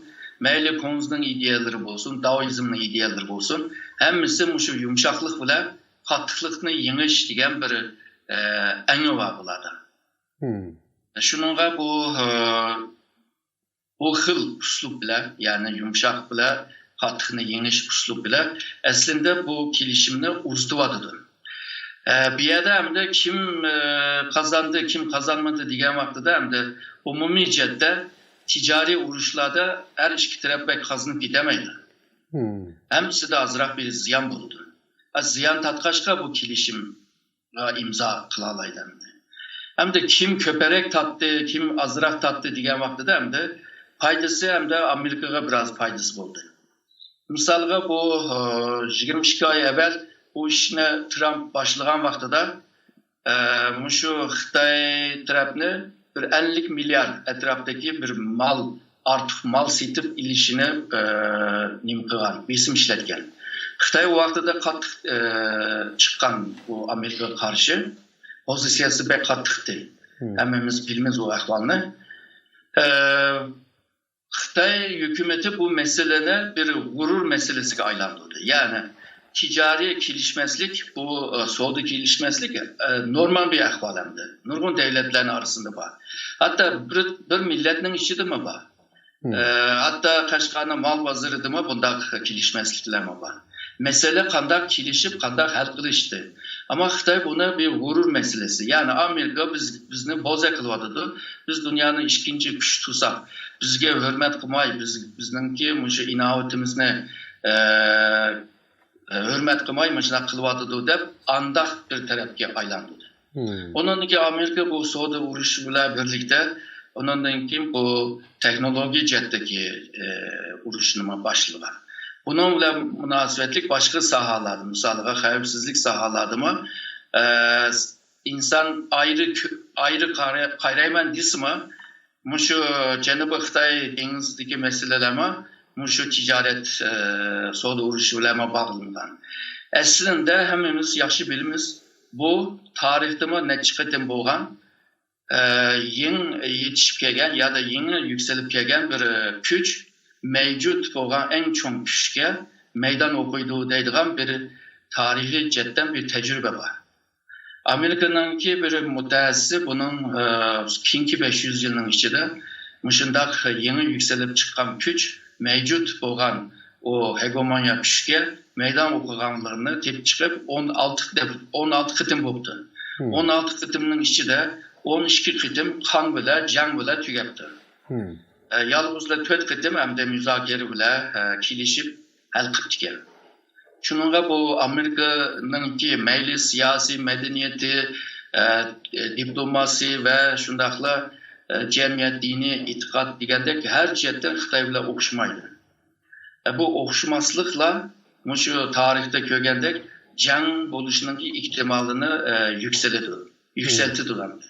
مەيلى كۇڭزىنىڭ ئىدىيەلىرى بولسۇن، دائوئىزمنىڭ ئىدىيەلىرى بولسۇن، ھەممىسى مۇشۇ يۇمشاقلىق بىلەن قاتتىقلىقنى يېڭىش دېگەن بىر، ئە، ئەڭى بار بۇلاردا. مم. شۇنىڭغا بۇ، ئە، بۇ خىل ئۇسلۇب بىلەن، يەنى يۇمشاق بىلەن قاتتىقنى يېڭىش ئۇسلۇب بىلەن ئەسلىندە بۇ كېلىشىمنى ئۇزىتىۋاتىدۇ. ئە، بۇ يەردە ئەمدى كىم، ئە، قازاندى، كىم قازانمىدى دېگەن ۋاقتىدا ئەمدى ئومۇمىي جەھەتتە تىجارىي ئۇرۇشلاردا ھەر ئىككى تەرەپ بەك قازىنىپ كېتەلمەيدۇ. مم. ھەممىسىدە ئازراق بىر زىيان بولىدۇ. ئە، زىيان تارتقاچقا بۇ كېلىشىم ئىمزا قىلالايدۇ ئەمدى. ئەمدى كىم كۆپرەك تارتتى، كىم ئازراق تارتتى دېگەن ۋاقتىدا ئەمدى پايدىسى ئەمدى ئامېرىكىغا بىراز پايدىسى بولدى. مىسالغا بۇ، ئە، يىگىرمە ئىككى ئاي ئەۋەل بۇ ئىشنى ترامپ باشلىغان ۋاقتىدا، ئە، مۇشۇ خىتاي تەرەپنى بىر ئەللىك مىليارد ئەتراپىدىكى بىر مال، ئارتۇق مال سېتىپ ئېلىشىنى، ئە، نېمە قىلغان، بېسىم ئىشلەتكەن. خىتاي ئۇ ۋاقتىدا قاتتىق، ئە، چىققان بۇ ئامېرىكىغا قارشى، پوزىتسىيەسى بەك قاتتىقتى. مم. ھەممىمىز بىلىمىز ئۇ ئەھۋالنى. ئە، خىتاي ھۆكۈمىتى بۇ مەسىلىنى بىر غۇرۇر مەسىلىسىگە ئايلاندۇردى. يەنى تىجارىي كېلىشمەسلىك بۇ، ئە، سودا كېلىشمەسلىك، ئە، نورمال بىر ئەھۋال ئەمدى. نۇرغۇن دۆلەتلەرنىڭ ئارىسىدا بار. ھەتتا بىر، بىر مىللەتنىڭ ئىچىدىمۇ بار. مم. ئە، ھەتتا قەشقەرنىڭ مال بازىرىدىمۇ بۇنداق كېلىشمەسلىكلەرمۇ بار. مەسىلە قانداق كېلىشىپ، قانداق ھەل قىلىشتى. ئەمما خىتاي بۇنى بىر غۇرۇر مەسىلىسى. يەنى ئامېرىكا بىز، بىزنى بوزەك قىلىۋاتىدۇ. بىز دۇنيانىڭ ئىككىنچى كۈچى تۇرساق، بىزگە ھۆرمەت قىلماي، بىز، بىزنىڭكى مۇشۇ ئىناۋىتىمىزنى، ئە، ھۆرمەت قىلماي مۇشۇنداق قىلىۋاتىدۇ دەپ، ئانداق بىر تەرەپكە ئايلاندۇردى. مم. ئۇنىڭدىن كېيىن ئامېرىكا بۇ سودا ئۇرۇشى بىلەن بىرلىكتە، ئۇنىڭدىن كېيىن بۇ تېخنولوگىيە جەھەتتىكى، ئە، ئۇرۇشنىمۇ باشلىغان. بۇنىڭ بىلەن مۇناسىۋەتلىك باشقا ساھەلەردە، مىسالغا خەۋپسىزلىك ساھەلەردىمۇ، ئە، ئىنسان ئايرى كۆ-، ئايرى قارا-، قارايمەن دېسىمۇ، مۇشۇ جەنۇبىي خىتاي دېڭىزىدىكى مەسىلىلەرمۇ مۇشۇ تىجارەت، ئە، سودا ئۇرۇشى بىلەنمۇ باغلانغان. ئەسلىندە ھەممىمىز ياخشى بىلىمىز، بۇ تارىختىمۇ نەچچە قېتىم بولغان، ئە، يېڭى يېتىشىپ كەلگەن يادا يېڭى يۈكسىلىپ كەلگەن بىر، ئە، كۈچ مەۋجۇت بولغان ئەڭ چوڭ كۈچكە مەيدان ئوقۇيدۇ دەيدىغان بىر تارىخىي جەھەتتىن بىر تەجرىبە بار. ئامېرىكىنىڭكى بىر مۇتەخەسسىسى بۇنىڭ، ئە، كېيىنكى بەش يۈز يىلنىڭ ئىچىدە مۇشۇنداق يېڭى يۈكسىلىپ چىققان كۈچ مەۋجۇت بولغان ئۇ ھېگېمونىيە كۈچكە مەيدان ئوقۇغانلىرىنى تېپىپ چىقىپ، ئون ئالتە قېتىم، ئون ئالتە قېتىم بوپتۇ. ئون ئالتە قېتىمنىڭ ئىچىدە ئون ئىككى قېتىم قان بىلەن، جەڭ بىلەن تۈگەپتۇ. ئە، يالغۇزلا تۆت قېتىم ئەمدى مۇزاكىرە بىلەن، ئە، كېلىشىپ ھەل قىپتىكەن. شۇنىڭغا بۇ ئامېرىكىنىڭكى مەيلى سىياسىي، مەدەنىيىتى، ئە، دىپلوماسىيە ۋە شۇنداقلا، ئە، جەمئىيەت، دىنىي ئېتىقاد دېگەندەك ھەر جەھەتتىن خىتاي بىلەن ئوخشىمايدۇ. ئە، بۇ ئوخشىماسلىقلا مۇشۇ تارىختا كۆرگەندەك جەڭ بولۇشنىڭكى ئېھتىمالىنى، ئە، يۈكسىلىدۇ، يۈكسەلتىدۇ ئەمدى.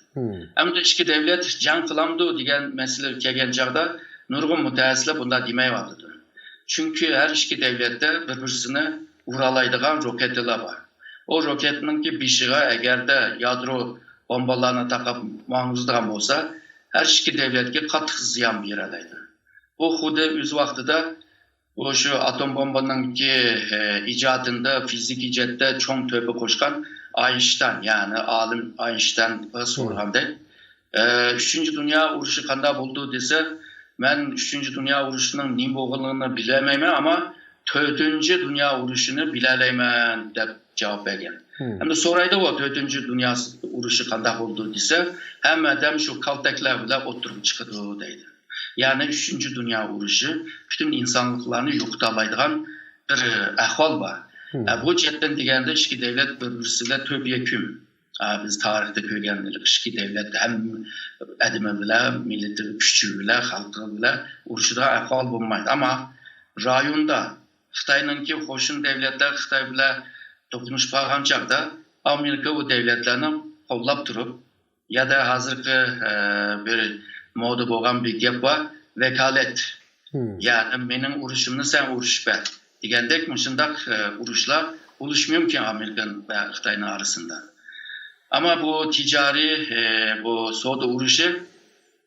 ئەمدى ئىككى دەۋلەت جەڭ قىلامدۇ دېگەن مەسىلە كەلگەن چاغدا نۇرغۇن مۇتەخەسسىسلەر بۇنداق دېمەيۋاتىدۇ. چۈنكى ھەر ئىككى دەۋلەتتە بىر-بىرسىنى ئۇرالايدىغان روكېتىلار بار. ئۇ روكېتنىڭكى بېشىغا ئەگەردە يادرو بومبىلارنى تاقاپ ماڭغۇزىدىغان بولسا، ھەر ئىككى دەۋلەتكە قاتتىق زىيان بېرەلەيدۇ. بۇ خۇددى ئۆز ۋاقتىدا بۇ شۇ ئاتوم بومبىنىڭكى، ئە، ئىجادىدا فىزىكىي جەھەتتە چوڭ تۆھپە قوشقان ئاينشتاين، يەنى ئالىم ئاينشتاينغا سورىغاندا، ئە، ئۈچىنچى دۇنيا ئۇرۇشى قانداق بولىدۇ دېسە، مەن ئۈچىنچى دۇنيا ئۇرۇشىنىڭ نېمە بولغانلىقىنى بىلەلمەيمەن، ئەمما تۆتىنچى دۇنيا ئۇرۇشىنى بىلەلەيمەن دەپ جاۋاب بەرگەن. ئەمدى سورايدۇ، تۆتىنچى دۇنيا ئۇرۇشى قانداق بولىدۇ دېسە، ھەممە ئادەم شۇ كالتەكلەر بىلەن ئوتتۇرىغا چىقىدۇ دەيدۇ. يەنى ئۈچىنچى دۇنيا ئۇرۇشى پۈتۈن ئىنسانلىقلارنى يوقىتالايدىغان بىر ئەھۋال بار. ئە، بۇ جەھەتتىن دېگەندە ئىككى دەۋلەت بىر-بىرسى بىلەن تۆپە يەكۈن. ئە، بىز تارىختا كۆرگەن ئىككى دەۋلەت ھەم ئادىمى بىلەن، مىللىتى، كۈچى بىلەن، خەلقى بىلەن ئۇرۇشىدىغان ئەھۋال بولمايدۇ. ئەمما رايوندا خىتاينىڭكى قوشنا دەۋلەتلەر خىتاي بىلەن توقۇنۇشۇپ قالغان چاغدا ئامېرىكا ئۇ دەۋلەتلەرنى قوللاپ تۇرۇپ، يا دا ھازىرقى، ئە، بىر مودا بولغان بىر گەپ بار، ۋاكالەت. يەنى مېنىڭ ئۇرۇشۇمنى سەن ئۇرۇشۇپ بەر دېگەندەك مۇشۇنداق، ئە، ئۇرۇشلار بولۇشى مۇمكىن ئامېرىكا ۋە خىتاينىڭ ئارىسىدا. ئەمما بۇ تىجارىي، ئە، بۇ سودا ئۇرۇشى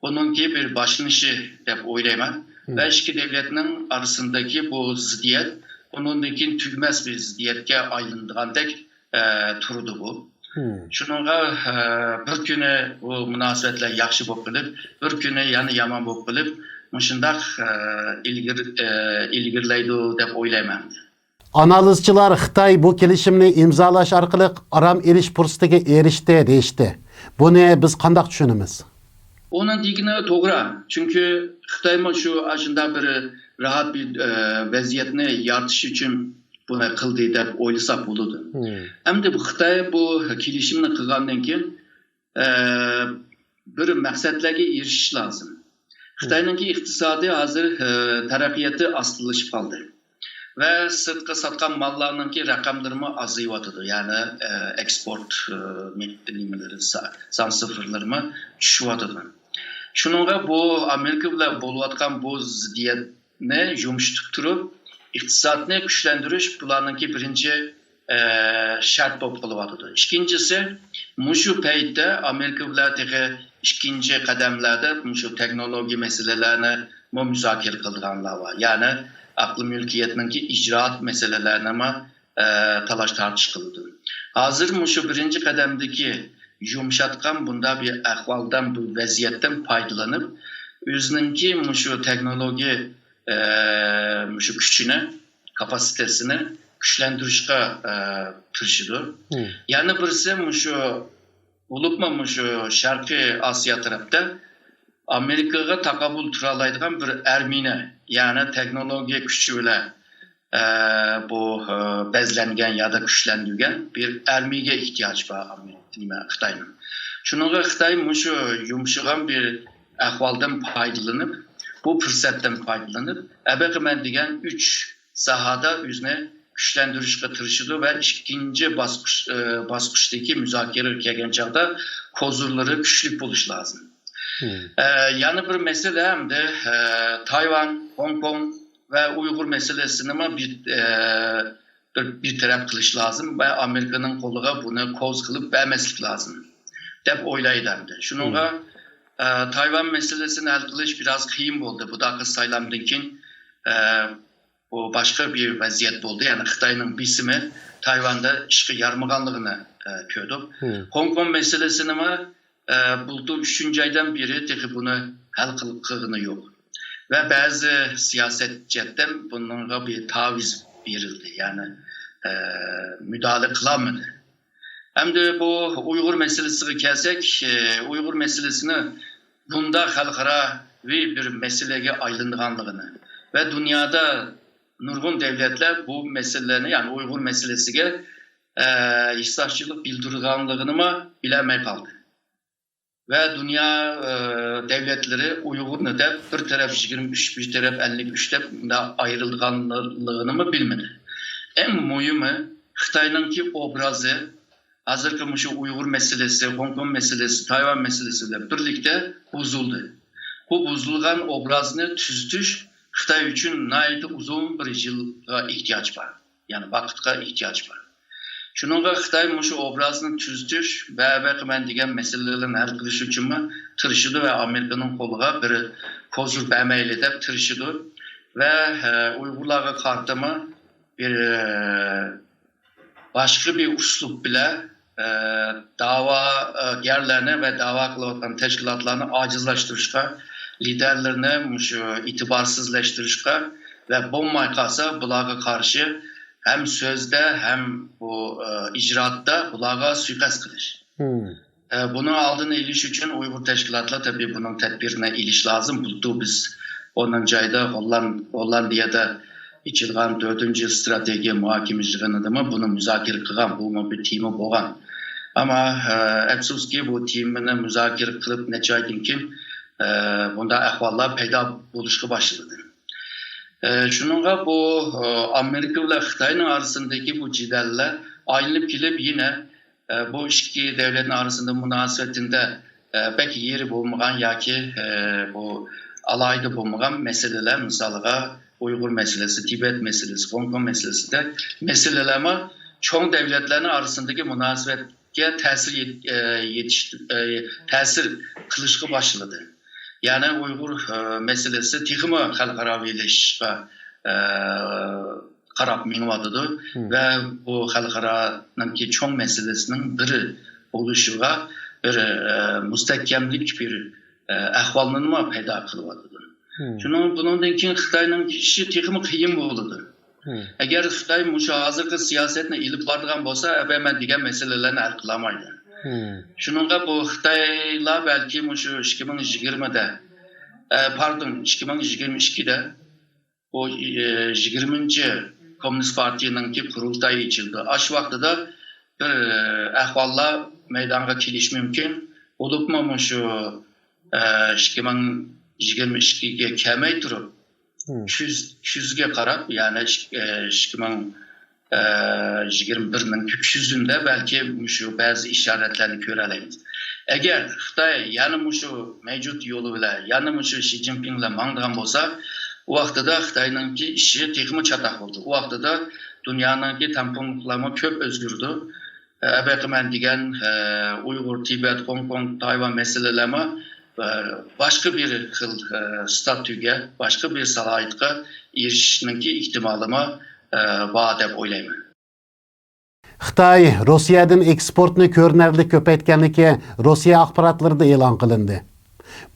بۇنىڭكى بىر باشلىنىشى دەپ ئويلايمەن. ۋە ئىككى دەۋلەتنىڭ ئارىسىدىكى بۇ زىددىيەت ئۇنىڭدىن كېيىن تۈگىمەس بىر زىددىيەتكە ئايلىنىدىغاندەك، ئە، تۇرىدۇ بۇ. شۇنىڭغا، ئە، بىر كۈنى بۇ مۇناسىۋەتلەر ياخشى بولۇپ قېلىپ، بىر كۈنى يەنە يامان بولۇپ قېلىپ، مۇشۇنداق، ئە، ئىلگىر-، ئە، ئىلگىرىلەيدۇ دەپ ئويلايمەن. ئانالىزچىلار خىتاي بۇ كېلىشىمنى ئىمزالاش ئارقىلىق ئارام ئېلىش پۇرسىتىگە ئېرىشتى دېيىشتى. بۇنى بىز قانداق چۈشىنىمىز؟ ئۇنىڭ دېگىنى توغرا. چۈنكى خىتايمۇ شۇ ئاشۇنداق بىر راھەت بىر، ئە، ۋەزىيەتنى يارىتىش ئۈچۈن بۇنى قىلدى دەپ ئويلىساق بولىدۇ. ئەمدى بۇ خىتاي بۇ كېلىشىمنى قىلغاندىن كېيىن، ئە، بىر مەقسەتلەرگە ئېرىشىش لازىم. خىتاينىڭكى ئىقتىسادى ھازىر، ئە، تەرەققىياتى ئاستىلىشىپ قالدى. ۋە سىرتقا ساتقان ماللارنىڭكى رەقەملىرىمۇ ئازىيىۋاتىدۇ. يەنى، ئە، ئېكسپورت، ئە، نېمىلىرى، سا-، سان سىفىرلىرىمۇ چۈشۈۋاتىدۇ. شۇنىڭغا بۇ ئامېرىكا بىلەن بولۇۋاتقان بۇ زىددىيەتنى يۇمشىتىپ تۇرۇپ، ئىقتىسادنى كۈچلەندۈرۈش بۇلارنىڭكى بىرىنچى، ئە، شەرت بولۇپ قېلىۋاتىدۇ. ئىككىنچىسى، مۇشۇ پەيتتە ئامېرىكا بىلەن تېخى ئىككىنچى قەدەملەردە مۇشۇ تېخنولوگىيە مەسىلىلەرنىمۇ مۇزاكىرە قىلىدىغانلار بار. يەنى ئەقلىي مۈلكىيەتنىڭكى ئىجرائات مەسىلىلەرنىمۇ، ئە، تالاش تارتىش قىلىدۇ. ھازىر مۇشۇ بىرىنچى قەدەمدىكى يۇمشاتقان بۇنداق بىر ئەھۋالدىن، بۇ ۋەزىيەتتىن پايدىلىنىپ، ئۆزىنىڭكى مۇشۇ تېخنولوگىيە، ئە، مۇشۇ كۈچىنى، كاپاسىتېسىنى كۈچلەندۈرۈشكە، ئە، تىرىشىدۇ. يەنە بىرسى مۇشۇ، بولۇپمۇ مۇشۇ شەرقىي ئاسىيا تەرەپتە ئامېرىكىغا تاقابىل تۇرالايدىغان بىر ئارمىيىنى، يەنى تېخنولوگىيە كۈچى بىلەن، ئە، بۇ، ئە، بەزلەنگەن يا دا كۈچلەندۈرگەن بىر ئارمىيىگە ئېھتىياجى بار ئامېرىكا، نېمە، خىتاينىڭ. شۇنىڭغا خىتاي مۇشۇ يۇمشىغان بىر ئەھۋالدىن پايدىلىنىپ، بۇ پۇرسەتتىن پايدىلىنىپ، ئەبەقىمەن دېگەن ئۈچ ساھەدە ئۆزىنى كۈچلەندۈرۈشكە تىرىشىدۇ ۋە ئىككىنچى باسقۇچ-، ئە، باسقۇچتىكى مۇزاكىرىگە كەلگەن چاغدا كوزىرلىرى كۈچلۈك بولۇشى لازىم. ئە، يەنە بىر مەسىلە ئەمدى، ئە، تايۋان، خوڭكوڭ ۋە ئۇيغۇر مەسىلىسىنىمۇ بىر، ئە، بىر، بىر تەرەپ قىلىش لازىم ۋە ئامېرىكىنىڭ قولىغا بۇنى كوز قىلىپ بەرمەسلىك لازىم دەپ ئويلايدۇ ئەمدى. شۇنىڭغا، ئە، تايۋان مەسىلىسىنى ھەل قىلىش بىراز قىيىن بولدى. بۇ داقى سايلامدىن كېيىن، ئە، بۇ باشقا بىر ۋەزىيەت بولدى. يەنى خىتاينىڭ بېسىمى تايۋاندا ئىشقا يارىمىغانلىقىنى، ئە، كۆردۇق. خوڭكوڭ مەسىلىسىنىمۇ، ئە، بۇلتۇر ئۈچىنچى ئايدىن بېرى تېخى بۇنى ھەل قىل-، قىلغىنى يوق. ۋە بەزى سىياسەت جەھەتتىن بۇنىڭغا بىر تاۋىز بېرىلدى، يەنى، ئە، مۇداخىلە قىلالمىدى. ئەمدى بۇ ئۇيغۇر مەسىلىسىگە كەلسەك، ئۇيغۇر مەسىلىسىنى بۇنداق خەلقئاراۋى بىر مەسىلىگە ئايلانغانلىقىنى ۋە دۇنيادا نۇرغۇن دۆلەتلەر بۇ مەسىلىلەرنى، يەنى ئۇيغۇر مەسىلىسىگە، ئە، ھېسداشچىلىق بىلدۈرگەنلىكىنىمۇ بىلەلمەي قالدى. ۋە دۇنيا، ئە، دۆلەتلىرى ئۇيغۇرنى دەپ بىر تەرەپ يىگىرمە ئۈچ، بىر تەرەپ ئەللىك ئۈچ دەپ مۇنداق ئايرىلغانلىقىنىمۇ بىلمىدى. ئەڭ مۇھىمى، خىتاينىڭكى ئوبرازى ھازىرقى مۇشۇ ئۇيغۇر مەسىلىسى، خوڭكوڭ مەسىلىسى، تايۋان مەسىلىسى بىلەن بىرلىكتە بۇزۇلدى. بۇ بۇزۇلغان ئوبرازنى تۈزىتىش خىتاي ئۈچۈن ناھايىتى ئۇزۇن بىر يىلغا ئېھتىياج بار. يەنى ۋاقىتقا ئېھتىياج بار. شۇنىڭغا خىتاي مۇشۇ ئوبرازنى تۈزىتىش ۋە بەقىمەن دېگەن مەسىلىلەرنى ھەل قىلىش ئۈچۈنمۇ تىرىشىدۇ ۋە ئامېرىكىنىڭ قولىغا بىر كوزۇر بەرمەيلى دەپ تىرىشىدۇ. ۋە، ئە، ئۇيغۇرلارغا قارىتىمۇ بىر، ئە، باشقا بىر ئۇسلۇب بىلەن، ئە، دەۋاگەرلەرنى ۋە دەۋا قىلىۋاتقان تەشكىلاتلارنى ئاجىزلاشتۇرۇشقا، لىدەرلىرىنى مۇشۇ ئېتىبارسىزلاشتۇرۇشقا ۋە بولماي قالسا بۇلارغا قارشى ھەم سۆزدە، ھەم بۇ، ئە، ئىجرائاتتا بۇلارغا سۇيىقەست قىلىش. ئە، بۇنىڭ ئالدىنى ئېلىش ئۈچۈن ئۇيغۇر تەشكىلاتلار تەبىئىي بۇنىڭ تەدبىرىنى ئېلىش لازىم. بۇلتۇر بىز ئونىنچى ئايدا ھوللان-، ھوللاندىيەدە ئېچىلغان تۆتىنچى يىل ئىستراتېگىيە مۇھاكىمە يىغىنىدىمۇ بۇنى مۇزاكىرە قىلغان، بۇمۇ بىر تېما بولغان. ئەمما، ئە، ئەپسۇسكى، بۇ تېمىنى مۇزاكىرە قىلىپ نەچچە ئايدىن كېيىن، ئە، بۇنداق ئەھۋاللار پەيدا بولۇشقا باشلىدى. ئە، شۇنىڭغا بۇ، ئە، ئامېرىكا بىلەن خىتاينىڭ ئارىسىدىكى بۇ جېدەللەر ئايلىنىپ كېلىپ يەنە، ئە، بۇ ئىككى دۆلەتنىڭ ئارىسىدا مۇناسىۋىتىدە، ئە، بەك يېرى بولمىغان ياكى، ئە، بۇ ئالاھىدە بولمىغان مەسىلىلەر، مىسالىغا، ئۇيغۇر مەسىلىسى، تىبەت مەسىلىسى، خوڭكوڭ مەسىلىسىدەك مەسىلىلەرمۇ چوڭ دۆلەتلەرنىڭ ئارىسىدىكى مۇناسىۋەتكە تەسىر يېت-، ئە، يېتىش-، ئە، تەسىر قىلىشقا باشلىدى. يەنى ئۇيغۇر، ئە، مەسىلىسى تېخىمۇ خەلقئاراۋىلىشىشقا، ئە، قاراپ مېڭىۋاتىدۇ ۋە بۇ خەلقئارانىڭكى چوڭ مەسىلىسىنىڭ بىرى بولۇشىغا بىر، ئە، مۇستەھكەملىك، بىر، ئە، ئەھۋالنىمۇ پەيدا قىلىۋاتىدۇ. شۇنىڭ، بۇنىڭدىن كېيىن خىتاينىڭ ئىشى تېخىمۇ قىيىن بولىدۇ. ئەگەر خىتاي مۇشۇ ھازىرقى سىياسەتنى ئېلىپ بارىدىغان بولسا، ئەبەمەن دېگەن مەسىلىلەرنى ھەل قىلالمايدۇ. شۇنىڭغا بۇ خىتايلار بەلكى مۇشۇ ئىككى مىڭ يىگىرمىدە، ئە، پاردون، ئىككى مىڭ يىگىرمە ئىككىدە بۇ، ئە، يىگىرمىنچى كوممۇنىست پارتىيىنىڭكى قۇرۇلتايى ئېچىلدى. ئاشۇ ۋاقتىدا بىر، ئە، ئەھۋاللار مەيدانغا كېلىشى مۇمكىن. بولۇپمۇ مۇشۇ، ئە، ئىككى مىڭ يىگىرمە ئىككىگە كەلمەي تۇرۇپ، كۈز، كۈزگە قاراپ، يەنى ئىك-، ئە، ئىككى مىڭ، ئە، يىگىرمە بىرنىڭ كۈزىدە بەلكى مۇشۇ بەزى ئىشارەتلەرنى كۆرەلەيمىز. ئەگەر خىتاي يەنە مۇشۇ مەۋجۇت يولى بىلەن، يەنە مۇشۇ شى جىنپىڭ بىلەن ماڭىدىغان بولسا، ئۇ ۋاقتىدا خىتاينىڭكى ئىشى تېخىمۇ چاتاق بولىدۇ. ئۇ ۋاقتىدا دۇنيانىڭكى تەڭپۇڭلۇقلارمۇ كۆپ ئۆزگىرىدۇ. ئەبەقىمەن دېگەن، ئۇيغۇر، تىبەت، خوڭكوڭ، تايۋان مەسىلىلەرمۇ، باشقا بىر خىل، ستاتۇگە، باشقا بىر سالاھىيەتكە ئېرىشىشنىڭكى ئېھتىمالىمۇ، بار دەپ ئويلايمەن. خىتاي روسىيەدىن ئېكسپورتنى كۆرۈنەرلىك كۆپەيتكەنلىكى روسىيە ئاخباراتلىرىدا ئېلان قىلىندى.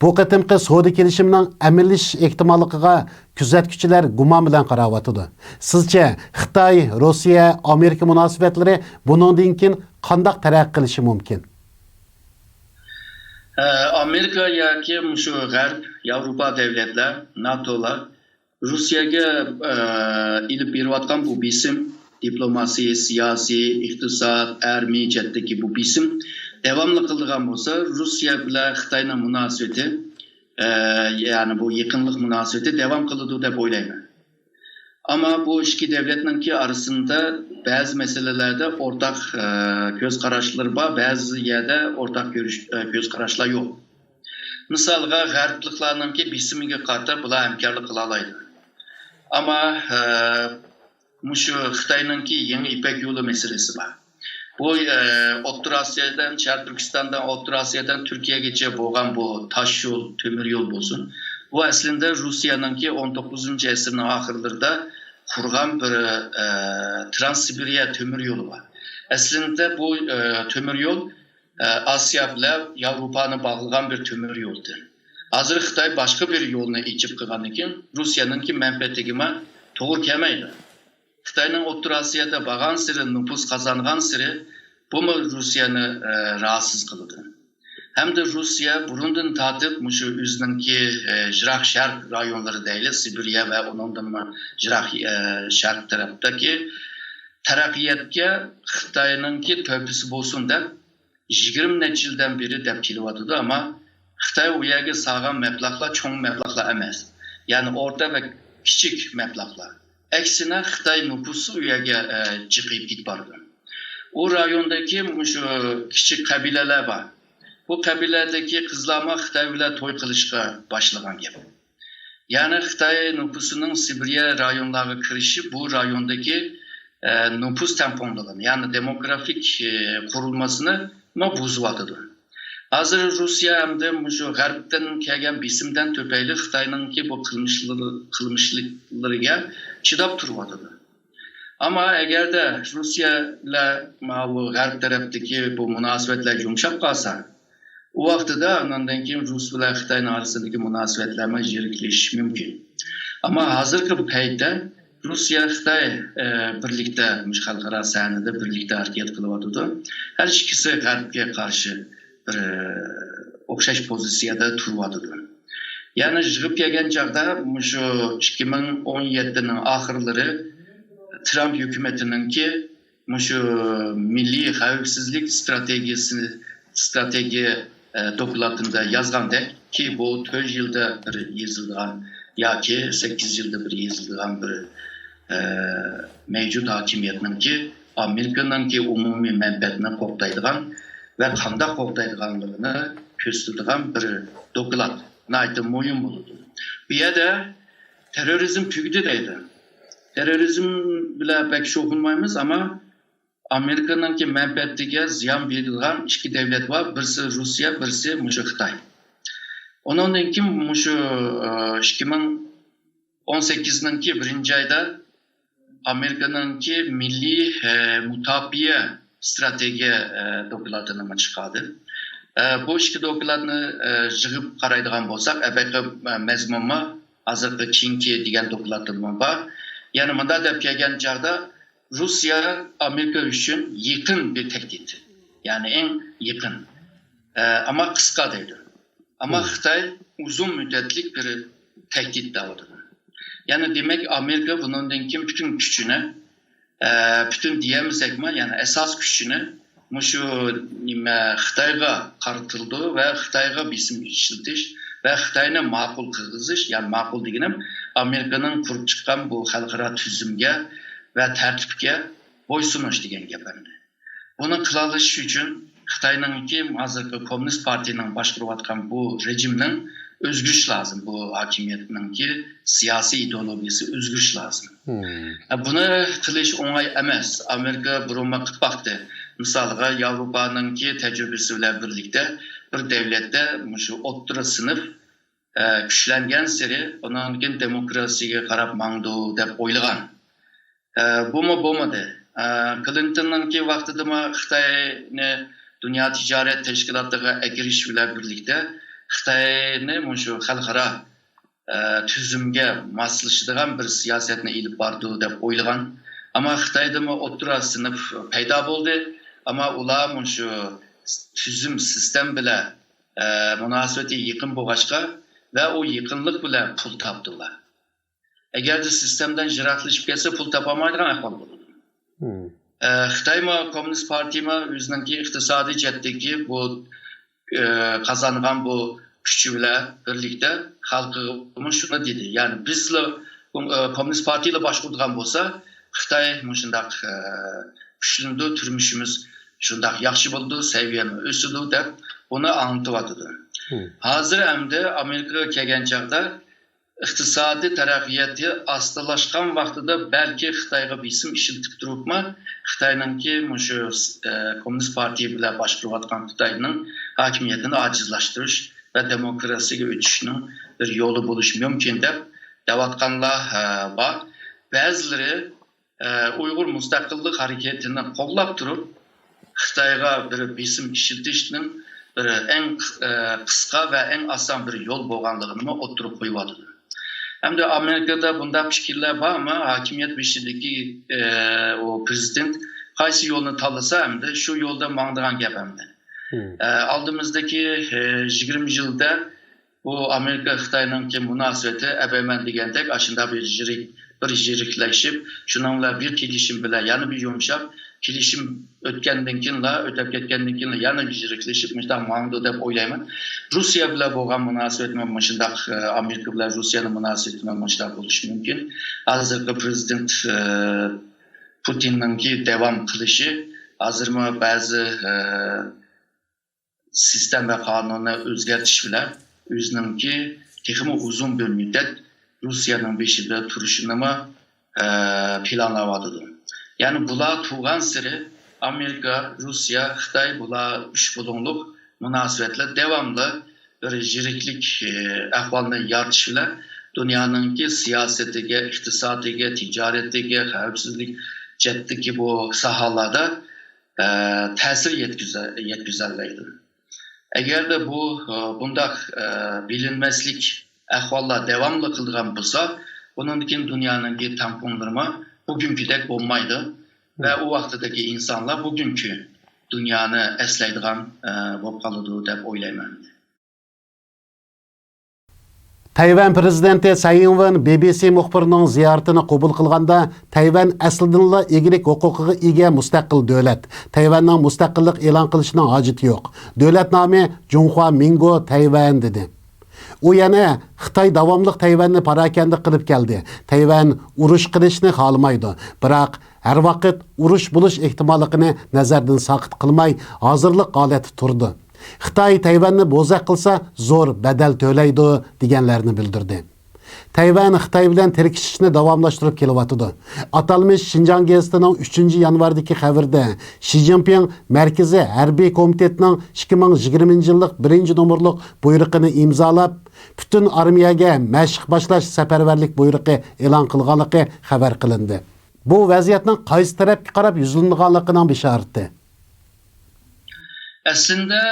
بۇ قېتىمقى سودا كېلىشىمىنىڭ ئەمەلىيلىشىش ئېھتىماللىقىغا كۆزەتكۈچىلەر گۇمان بىلەن قاراۋاتىدۇ. سىزچە، خىتاي، روسىيە، ئامېرىكا مۇناسىۋەتلىرى بۇنىڭدىن كېيىن قانداق تەرەققىي قىلىشى مۇمكىن؟ ئامېرىكا ياكى مۇشۇ غەرب، ياۋروپا دۆلەتلەر، ناتولار روسىيەگە ئېلىپ بېرىۋاتقان بۇ بېسىم، دىپلوماسىي، سىياسىي، ئىقتىساد، ئارمىيە جەھەتتىكى بۇ بېسىم داۋاملىق قىلىدىغان بولسا، روسىيە بىلەن خىتاينىڭ مۇناسىۋىتى ئە، يەنى بۇ يېقىنلىق مۇناسىۋىتى داۋام قىلىدۇ دەپ ئويلايمەن. ئەمما بۇ ئىككى دۆلەتنىڭكى ئارىسىدا بەزى مەسىلىلەردە ئورتاق، ئە، كۆز قاراشلىرى بار، بەزى يەردە ئورتاق كۆرۈش، ئە، كۆز قاراشلار يوق. مىسالغا، غەربلىكلارنىڭكى بېسىمىگە قارىتا بۇلار ھەمكارلىق قىلالايدۇ. ئەمما، ئە، مۇشۇ خىتاينىڭكى يېڭى يىپەك يولى مەسىلىسى بار. بۇ، ئە، ئوتتۇرا ئاسىيادىن، شەرقىي تۈركىستاندىن، ئوتتۇرا ئاسىيادىن تۈركىيەگىچە بولغان بۇ تاش يول، تۆمۈر يول بولسۇن، بۇ ئەسلىندە روسىيەنىڭكى ئون توققۇزىنچى ئەسىرنىڭ ئاخىرلىرىدا قۇرغان بىر، ئە، ترانسسىبىرىيە تۆمۈر يولى بار. ئەسلىندە بۇ، ئە، تۆمۈر يول، ئە، ئاسىيا بىلەن ياۋروپانى باغلىغان بىر تۆمۈر يولدى. ھازىر خىتاي باشقا بىر يولنى ئېچىپ قىلغاندىن كېيىن، روسىيەنىڭكى مەنپەئەتىگىمۇ توغرا كەلمەيدۇ. خىتاينىڭ ئوتتۇرا ئاسىيادا بارغانسېرى، نوپۇس قازانغانسېرى، بۇمۇ روسىيەنى، ئە، راھەتسىز قىلىدۇ. ھەمدە روسىيە بۇرۇندىن تارتىپ مۇشۇ ئۆزىنىڭكى، ئە، يىراق شەرق رايونلىرى دەيلى، سىبىرىيە ۋە ئۇنىڭدىنمۇ يىراق، ئە، شەرق تەرەپتىكى تەرەققىياتقا خىتاينىڭكى تۆھپىسى بولسۇن دەپ، يىگىرمە نەچچە يىلدىن بېرى دەپ كېلىۋاتىدۇ. ئەمما خىتاي ئۇ يەرگە سالغان مەبلەغلەر چوڭ مەبلەغلەر ئەمەس. يەنى ئوتتۇرا ۋە كىچىك مەبلەغلەر. ئەكسىنە، خىتاي نوپۇسى ئۇ يەرگە، ئە، جىقىيىپ كېتىپ بارىدۇ. ئۇ رايوندىكى مۇشۇ كىچىك قەبىلىلەر بار. بۇ قەبىلىلەردىكى قىزلارمۇ خىتاي بىلەن توي قىلىشقا باشلىغان گەپ. يەنى خىتاي نوپۇسىنىڭ سىبىرىيە رايونلارغا كىرىشى بۇ رايوندىكى، ئە، نوپۇس تەڭپۇڭلۇقىنى، يەنى دېموگرافىك، ئە، قۇرۇلمىسىنىمۇ بۇزۇۋاتىدۇ. ھازىر روسىيە ھەمدە مۇشۇ غەربتىن كەلگەن بېسىمدىن تۆپەيلى خىتاينىڭكى بۇ قىلمىشلىرى-، قىلمىشلىرىگە چىداپ تۇرۇۋاتىدۇ. ئەمما ئەگەردە روسىيە بىلەن ماۋۇ غەرب تەرەپتىكى بۇ مۇناسىۋەتلەر يۇمشاپ قالسا، ئۇ ۋاقتىدا ئاندىن كېيىن رۇس بىلەن خىتاينىڭ ئارىسىدىكى مۇناسىۋەتلەرمۇ يىرىكلىشىشى مۇمكىن. ئەمما ھازىرقى پەيتتە روسىيە، خىتاي، ئە، بىرلىكتە مۇشۇ خەلقئارا سەھنىدە بىرلىكتە ھەرىكەت قىلىۋاتىدۇ. ھەر ئىككىسى غەربكە قارشى بىر، ئە، ئوخشاش پوزىتسىيەدە تۇرۇۋاتىدۇ. يەنى يىغىپ كەلگەن چاغدا مۇشۇ ئىككى مىڭ ئون يەتتىنىڭ ئاخىرلىرى ترامپ ھۆكۈمىتىنىڭكى مۇشۇ مىللىي خەۋپسىزلىك ستراتېگىيەسى، ستراتېگىيە، ئە، دوكلاتىندا يازغاندەككى، بۇ تۆت يىلدا بىر يېزىلىدىغان ياكى سەككىز يىلدا بىر يېزىلىدىغان بىر، ئە، مەۋجۇت ھاكىمىيەتنىڭكى ئامېرىكىنىڭكى ئومۇمىي مەنپەئەتىنى قوغدايدىغان ۋە قانداق قوغدايدىغانلىقىنى كۆرسىتىدىغان بىر دوكلات ناھايىتى مۇھىم بولىدۇ. بۇ يەردە تېررورىزم تۈگىدى دەيدۇ. تېررورىزم بىلەن بەك شۇغۇللانمايمىز، ئەمما ئامېرىكىنىڭكى مەنپەئەتىگە زىيان بېرىدىغان ئىككى دۆلەت بار، بىرسى روسىيە، بىرسى مۇشۇ خىتاي. ئۇنىڭدىن كېيىن مۇشۇ، ئىككى مىڭ ئون سەككىزنىڭكى بىرىنچى ئايدا ئامېرىكىنىڭكى مىللىي، ئە، مۇداپىئە ستراتېگىيە، ئە، دوكلاتىنى چىقاردى. ئە، بۇ ئىككى دوكلاتنى، ئە، يىغىپ قارايدىغان بولساق، ئەبەقى، ئە، مەزمۇنمۇ ھازىرقى كېيىنكى دېگەن دوكلاتتىمۇ بار. يەنى مۇنداق دەپ كەلگەن چاغدا، روسىيە ئامېرىكا ئۈچۈن يېقىن بىر تەھدىت. يەنى ئەڭ يېقىن. ئە، ئەمما قىسقا دەيدۇ. ئەمما خىتاي ئۇزۇن مۇددەتلىك بىر تەھدىت دەۋاتىدۇ. يەنى دېمەك، ئامېرىكا بۇنىڭدىن كېيىن پۈتۈن كۈچىنى، ئە، پۈتۈن دېيەلمىسەكمۇ، يەنى ئاساس كۈچىنى مۇشۇ نېمە خىتايغا قارىتىلىدۇ ۋە خىتايغا بېسىم ئىشلىتىش ۋە خىتاينى ماقۇل قىلغۇزۇش، يەنى ماقۇل دېگىنىم ئامېرىكىنىڭ قۇرۇپ چىققان بۇ خەلقئارا تۈزۈمگە ۋە تەرتىپكە بويسۇنۇش دېگەن گەپ ئەمدى. بۇنى قىلالىشى ئۈچۈن خىتاينىڭكى ھازىرقى كوممۇنىست پارتىيىنىڭ باشقۇرۇۋاتقان بۇ رېجىمنىڭ ئۆزگىرىشى لازىم. بۇ ھاكىمىيەتنىڭكى سىياسىي ئىدېئولوگىيىسى ئۆزگىرىشى لازىم. ئە، بۇنى قىلىش ئوڭاي ئەمەس. ئامېرىكا بۇرۇنمۇ قىلىپ باقتى. مىسالغا، ياۋروپانىڭكى تەجرىبىسى بىلەن بىرلىكتە بىر دۆلەتتە مۇشۇ ئوتتۇرا سىنىپ، ئە، كۈچلەنگەنسېرى ئۇنىڭدىن كېيىن دېموكراتىيىگە قاراپ ماڭىدۇ دەپ ئويلىغان. ئە، بۇمۇ بولمىدى. ئە، كلىنتوننىڭكى ۋاقتىدىمۇ خىتاينى دۇنيا تىجارەت تەشكىلاتىغا ئەكىرىش بىلەن بىرلىكتە خىتاينى مۇشۇ خەلقئارا، ئە، تۈزۈمگە ماسلىشىدىغان بىر سىياسەتنى ئېلىپ بارىدۇ دەپ ئويلىغان. ئەمما خىتايدىمۇ ئوتتۇرا سىنىپ پەيدا بولدى. ئەمما ئۇلار مۇشۇ تۈزۈم، سىستېما بىلەن، ئە، مۇناسىۋىتى يېقىن بولغاچقا ۋە ئۇ يېقىنلىق بىلەن پۇل تاپتى ئۇلار. ئەگەردە سىستېمىدىن يىراقلىشىپ كەتسە، پۇل تاپالمايدىغان ئەھۋال بولىدۇ. ئە، خىتايمۇ، كوممۇنىست پارتىيىمۇ ئۆزىنىڭكى ئىقتىسادىي جەھەتتىكى بۇ، ئە، قازانغان بۇ كۈچى بىلەن بىرلىكتە خەلقىگىمۇ شۇنى دېدى. يەنى بىزلا، ئە، كوممۇنىست پارتىيىلا باشقۇرىدىغان بولسا، خىتاي مۇشۇنداق، ئە، كۈچلىنىدۇ، تۇرمۇشىمىز شۇنداق ياخشى بولىدۇ، سەۋىيەمۇ ئۆسىدۇ دەپ بۇنى ئاڭلىتىۋاتىدۇ. ھازىر ئەمدى ئامېرىكىغا كەلگەن چاغدا ئىقتىسادىي تەرەققىياتى ئاستىلاشقان ۋاقتىدا بەلكى خىتايغا بېسىم ئىشلىتىپ تۇرۇپمۇ، خىتاينىڭكى مۇشۇ، ئە، كوممۇنىست پارتىيە بىلەن باشقۇرۇۋاتقان خىتاينىڭ ھاكىمىيىتىنى ئاجىزلاشتۇرۇش ۋە دېموكراتىيەگە ئۆتۈشنىڭ بىر يولى بولۇشى مۇمكىن دەپ دەۋاتقانلار، ئە، بار. بەزىلىرى ئە، ئۇيغۇر مۇستەقىللىق ھەرىكىتىنى قوللاپ تۇرۇپ، خىتايغا بىر بېسىم ئىشلىتىشنىڭ بىر ئەڭ، ئە، قىسقا ۋە ئەڭ ئاسان بىر يول بولغانلىقىنىمۇ ئوتتۇرىغا قويۇۋاتىدۇ. ئەمدى ئامېرىكىدا بۇنداق پىكىرلەر بار، ئەمما ھاكىمىيەت بېشىدىكى، ئە، ئۇ پرېزىدېنت قايسى يولنى تاللىسا، ئەمدى شۇ يولدا ماڭىدىغان گەپ ئەمدى. ئە، ئالدىمىزدىكى، ئە، يىگىرمە يىلدا بۇ ئامېرىكا خىتاينىڭكى مۇناسىۋىتى ئەبەدەن دېگەندەك ئاشۇنداق بىر يىرىك، بىر يىرىكلىشىپ، شۇنىڭ بىلەن بىر كېلىشىم بىلەن يەنە بىر يۇمشاپ، كېلىشىم ئۆتكەندىن كېيىنلا، ئۆتۈپ كەتكەندىن كېيىنلا يەنە بىر يىرىكلىشىپ، مۇشۇنداق ماڭىدۇ دەپ ئويلايمەن. روسىيە بىلەن بولغان مۇناسىۋەتمۇ مۇشۇنداق، ئامېرىكا بىلەن روسىيەنىڭ مۇناسىۋىتىمۇ مۇشۇنداق بولۇشى مۇمكىن. ھازىرقى پرېزىدېنت، ئە، پۇتىننىڭكى داۋام قىلىشى ھازىرمۇ بەزى، ئە، سىستېما قانۇنىنى ئۆزگەرتىش بىلەن ئۆزىنىڭكى تېخىمۇ ئۇزۇن بىر مۇددەت روسىيەنىڭ بېشىدا تۇرۇشىنىمۇ، ئە، پىلانلاۋاتىدۇ. يەنى بۇلار تۇرغانسېرى ئامېرىكا، روسىيە، خىتاي بۇلار ئۈچ بۇلۇڭلۇق مۇناسىۋەتلەر داۋاملىق بىر يىرىكلىك، ئە، ئەھۋالنى يارىتىش بىلەن دۇنيانىڭكى سىياسىتىگە، ئىقتىسادىگە، تىجارىتىگە، خەۋپسىزلىك جەھەتتىكى بۇ ساھەلەردە ئە، تەسىر يەتكۈزە-، يەتكۈزەلەيدۇ. ئەگەردە بۇ، ئە، بۇنداق، ئە، بىلىنمەسلىك ئەھۋاللار داۋاملىق قىلىدىغان بولسا، ئۇنىڭدىن كېيىن دۇنيانىڭكى تەڭپۇڭلىرىمۇ بۈگۈنكىدەك بولمايدۇ ۋە ئۇ ۋاقتىدىكى ئىنسانلار بۈگۈنكى دۇنيانى ئەسلەيدىغان، ئە، بولۇپ قالىدۇ دەپ ئويلايمەن. تەيۋەن پىرېزىدېنتى سەي ئىڭۋېن بى بى سى مۇخبىرىنىڭ زىيارىتىنى قوبۇل قىلغاندا، تەيۋەن ئەسلىدىنلا ئىگىلىك ھوقۇقىغا ئىگە مۇستەقىل دۆلەت. تەيۋەننىڭ مۇستەقىللىق ئېلان قىلىشىنىڭ ھاجىتى يوق. دۆلەت نامى جۇڭخۇا مىڭگو تەيۋەن، دېدى. ئۇ يەنە خىتاي داۋاملىق تەيۋەننى پاراكەندە قىلىپ كەلدى. تەيۋەن ئۇرۇش قىلىشنى خالىمايدۇ. بىراق ھەر ۋاقىت ئۇرۇش بولۇش ئېھتىماللىقىنى نەزەردىن ساقىت قىلماي، ھازىرلىق ھالەتتە تۇرىدۇ. خىتاي تەيۋەننى بوزەك قىلسا، زور بەدەل تۆلەيدۇ، دېگەنلەرنى بىلدۈردى. تەيۋەن خىتاي بىلەن تىركىشىشنى داۋاملاشتۇرۇپ كېلىۋاتىدۇ. ئاتالمىش شىنجاڭ گېزىتىنىڭ ئۈچىنچى يانۋاردىكى خەۋىرىدە، شى جىنپىڭ مەركىزىي ھەربىي كومىتېتىنىڭ ئىككى مىڭ يىگىرمىنچى يىللىق بىرىنچى نومۇرلۇق بۇيرۇقىنى ئىمزالاپ، پۈتۈن ئارمىيەگە مەشىق باشلاش سەپەرۋەرلىك بۇيرۇقى ئېلان قىلغانلىقى خەۋەر قىلىندى. بۇ ۋەزىيەتنىڭ قايسى تەرەپكە قاراپ يۈزلىنىدىغانلىقىنىڭ بېشارىتى. ئەسلىندە،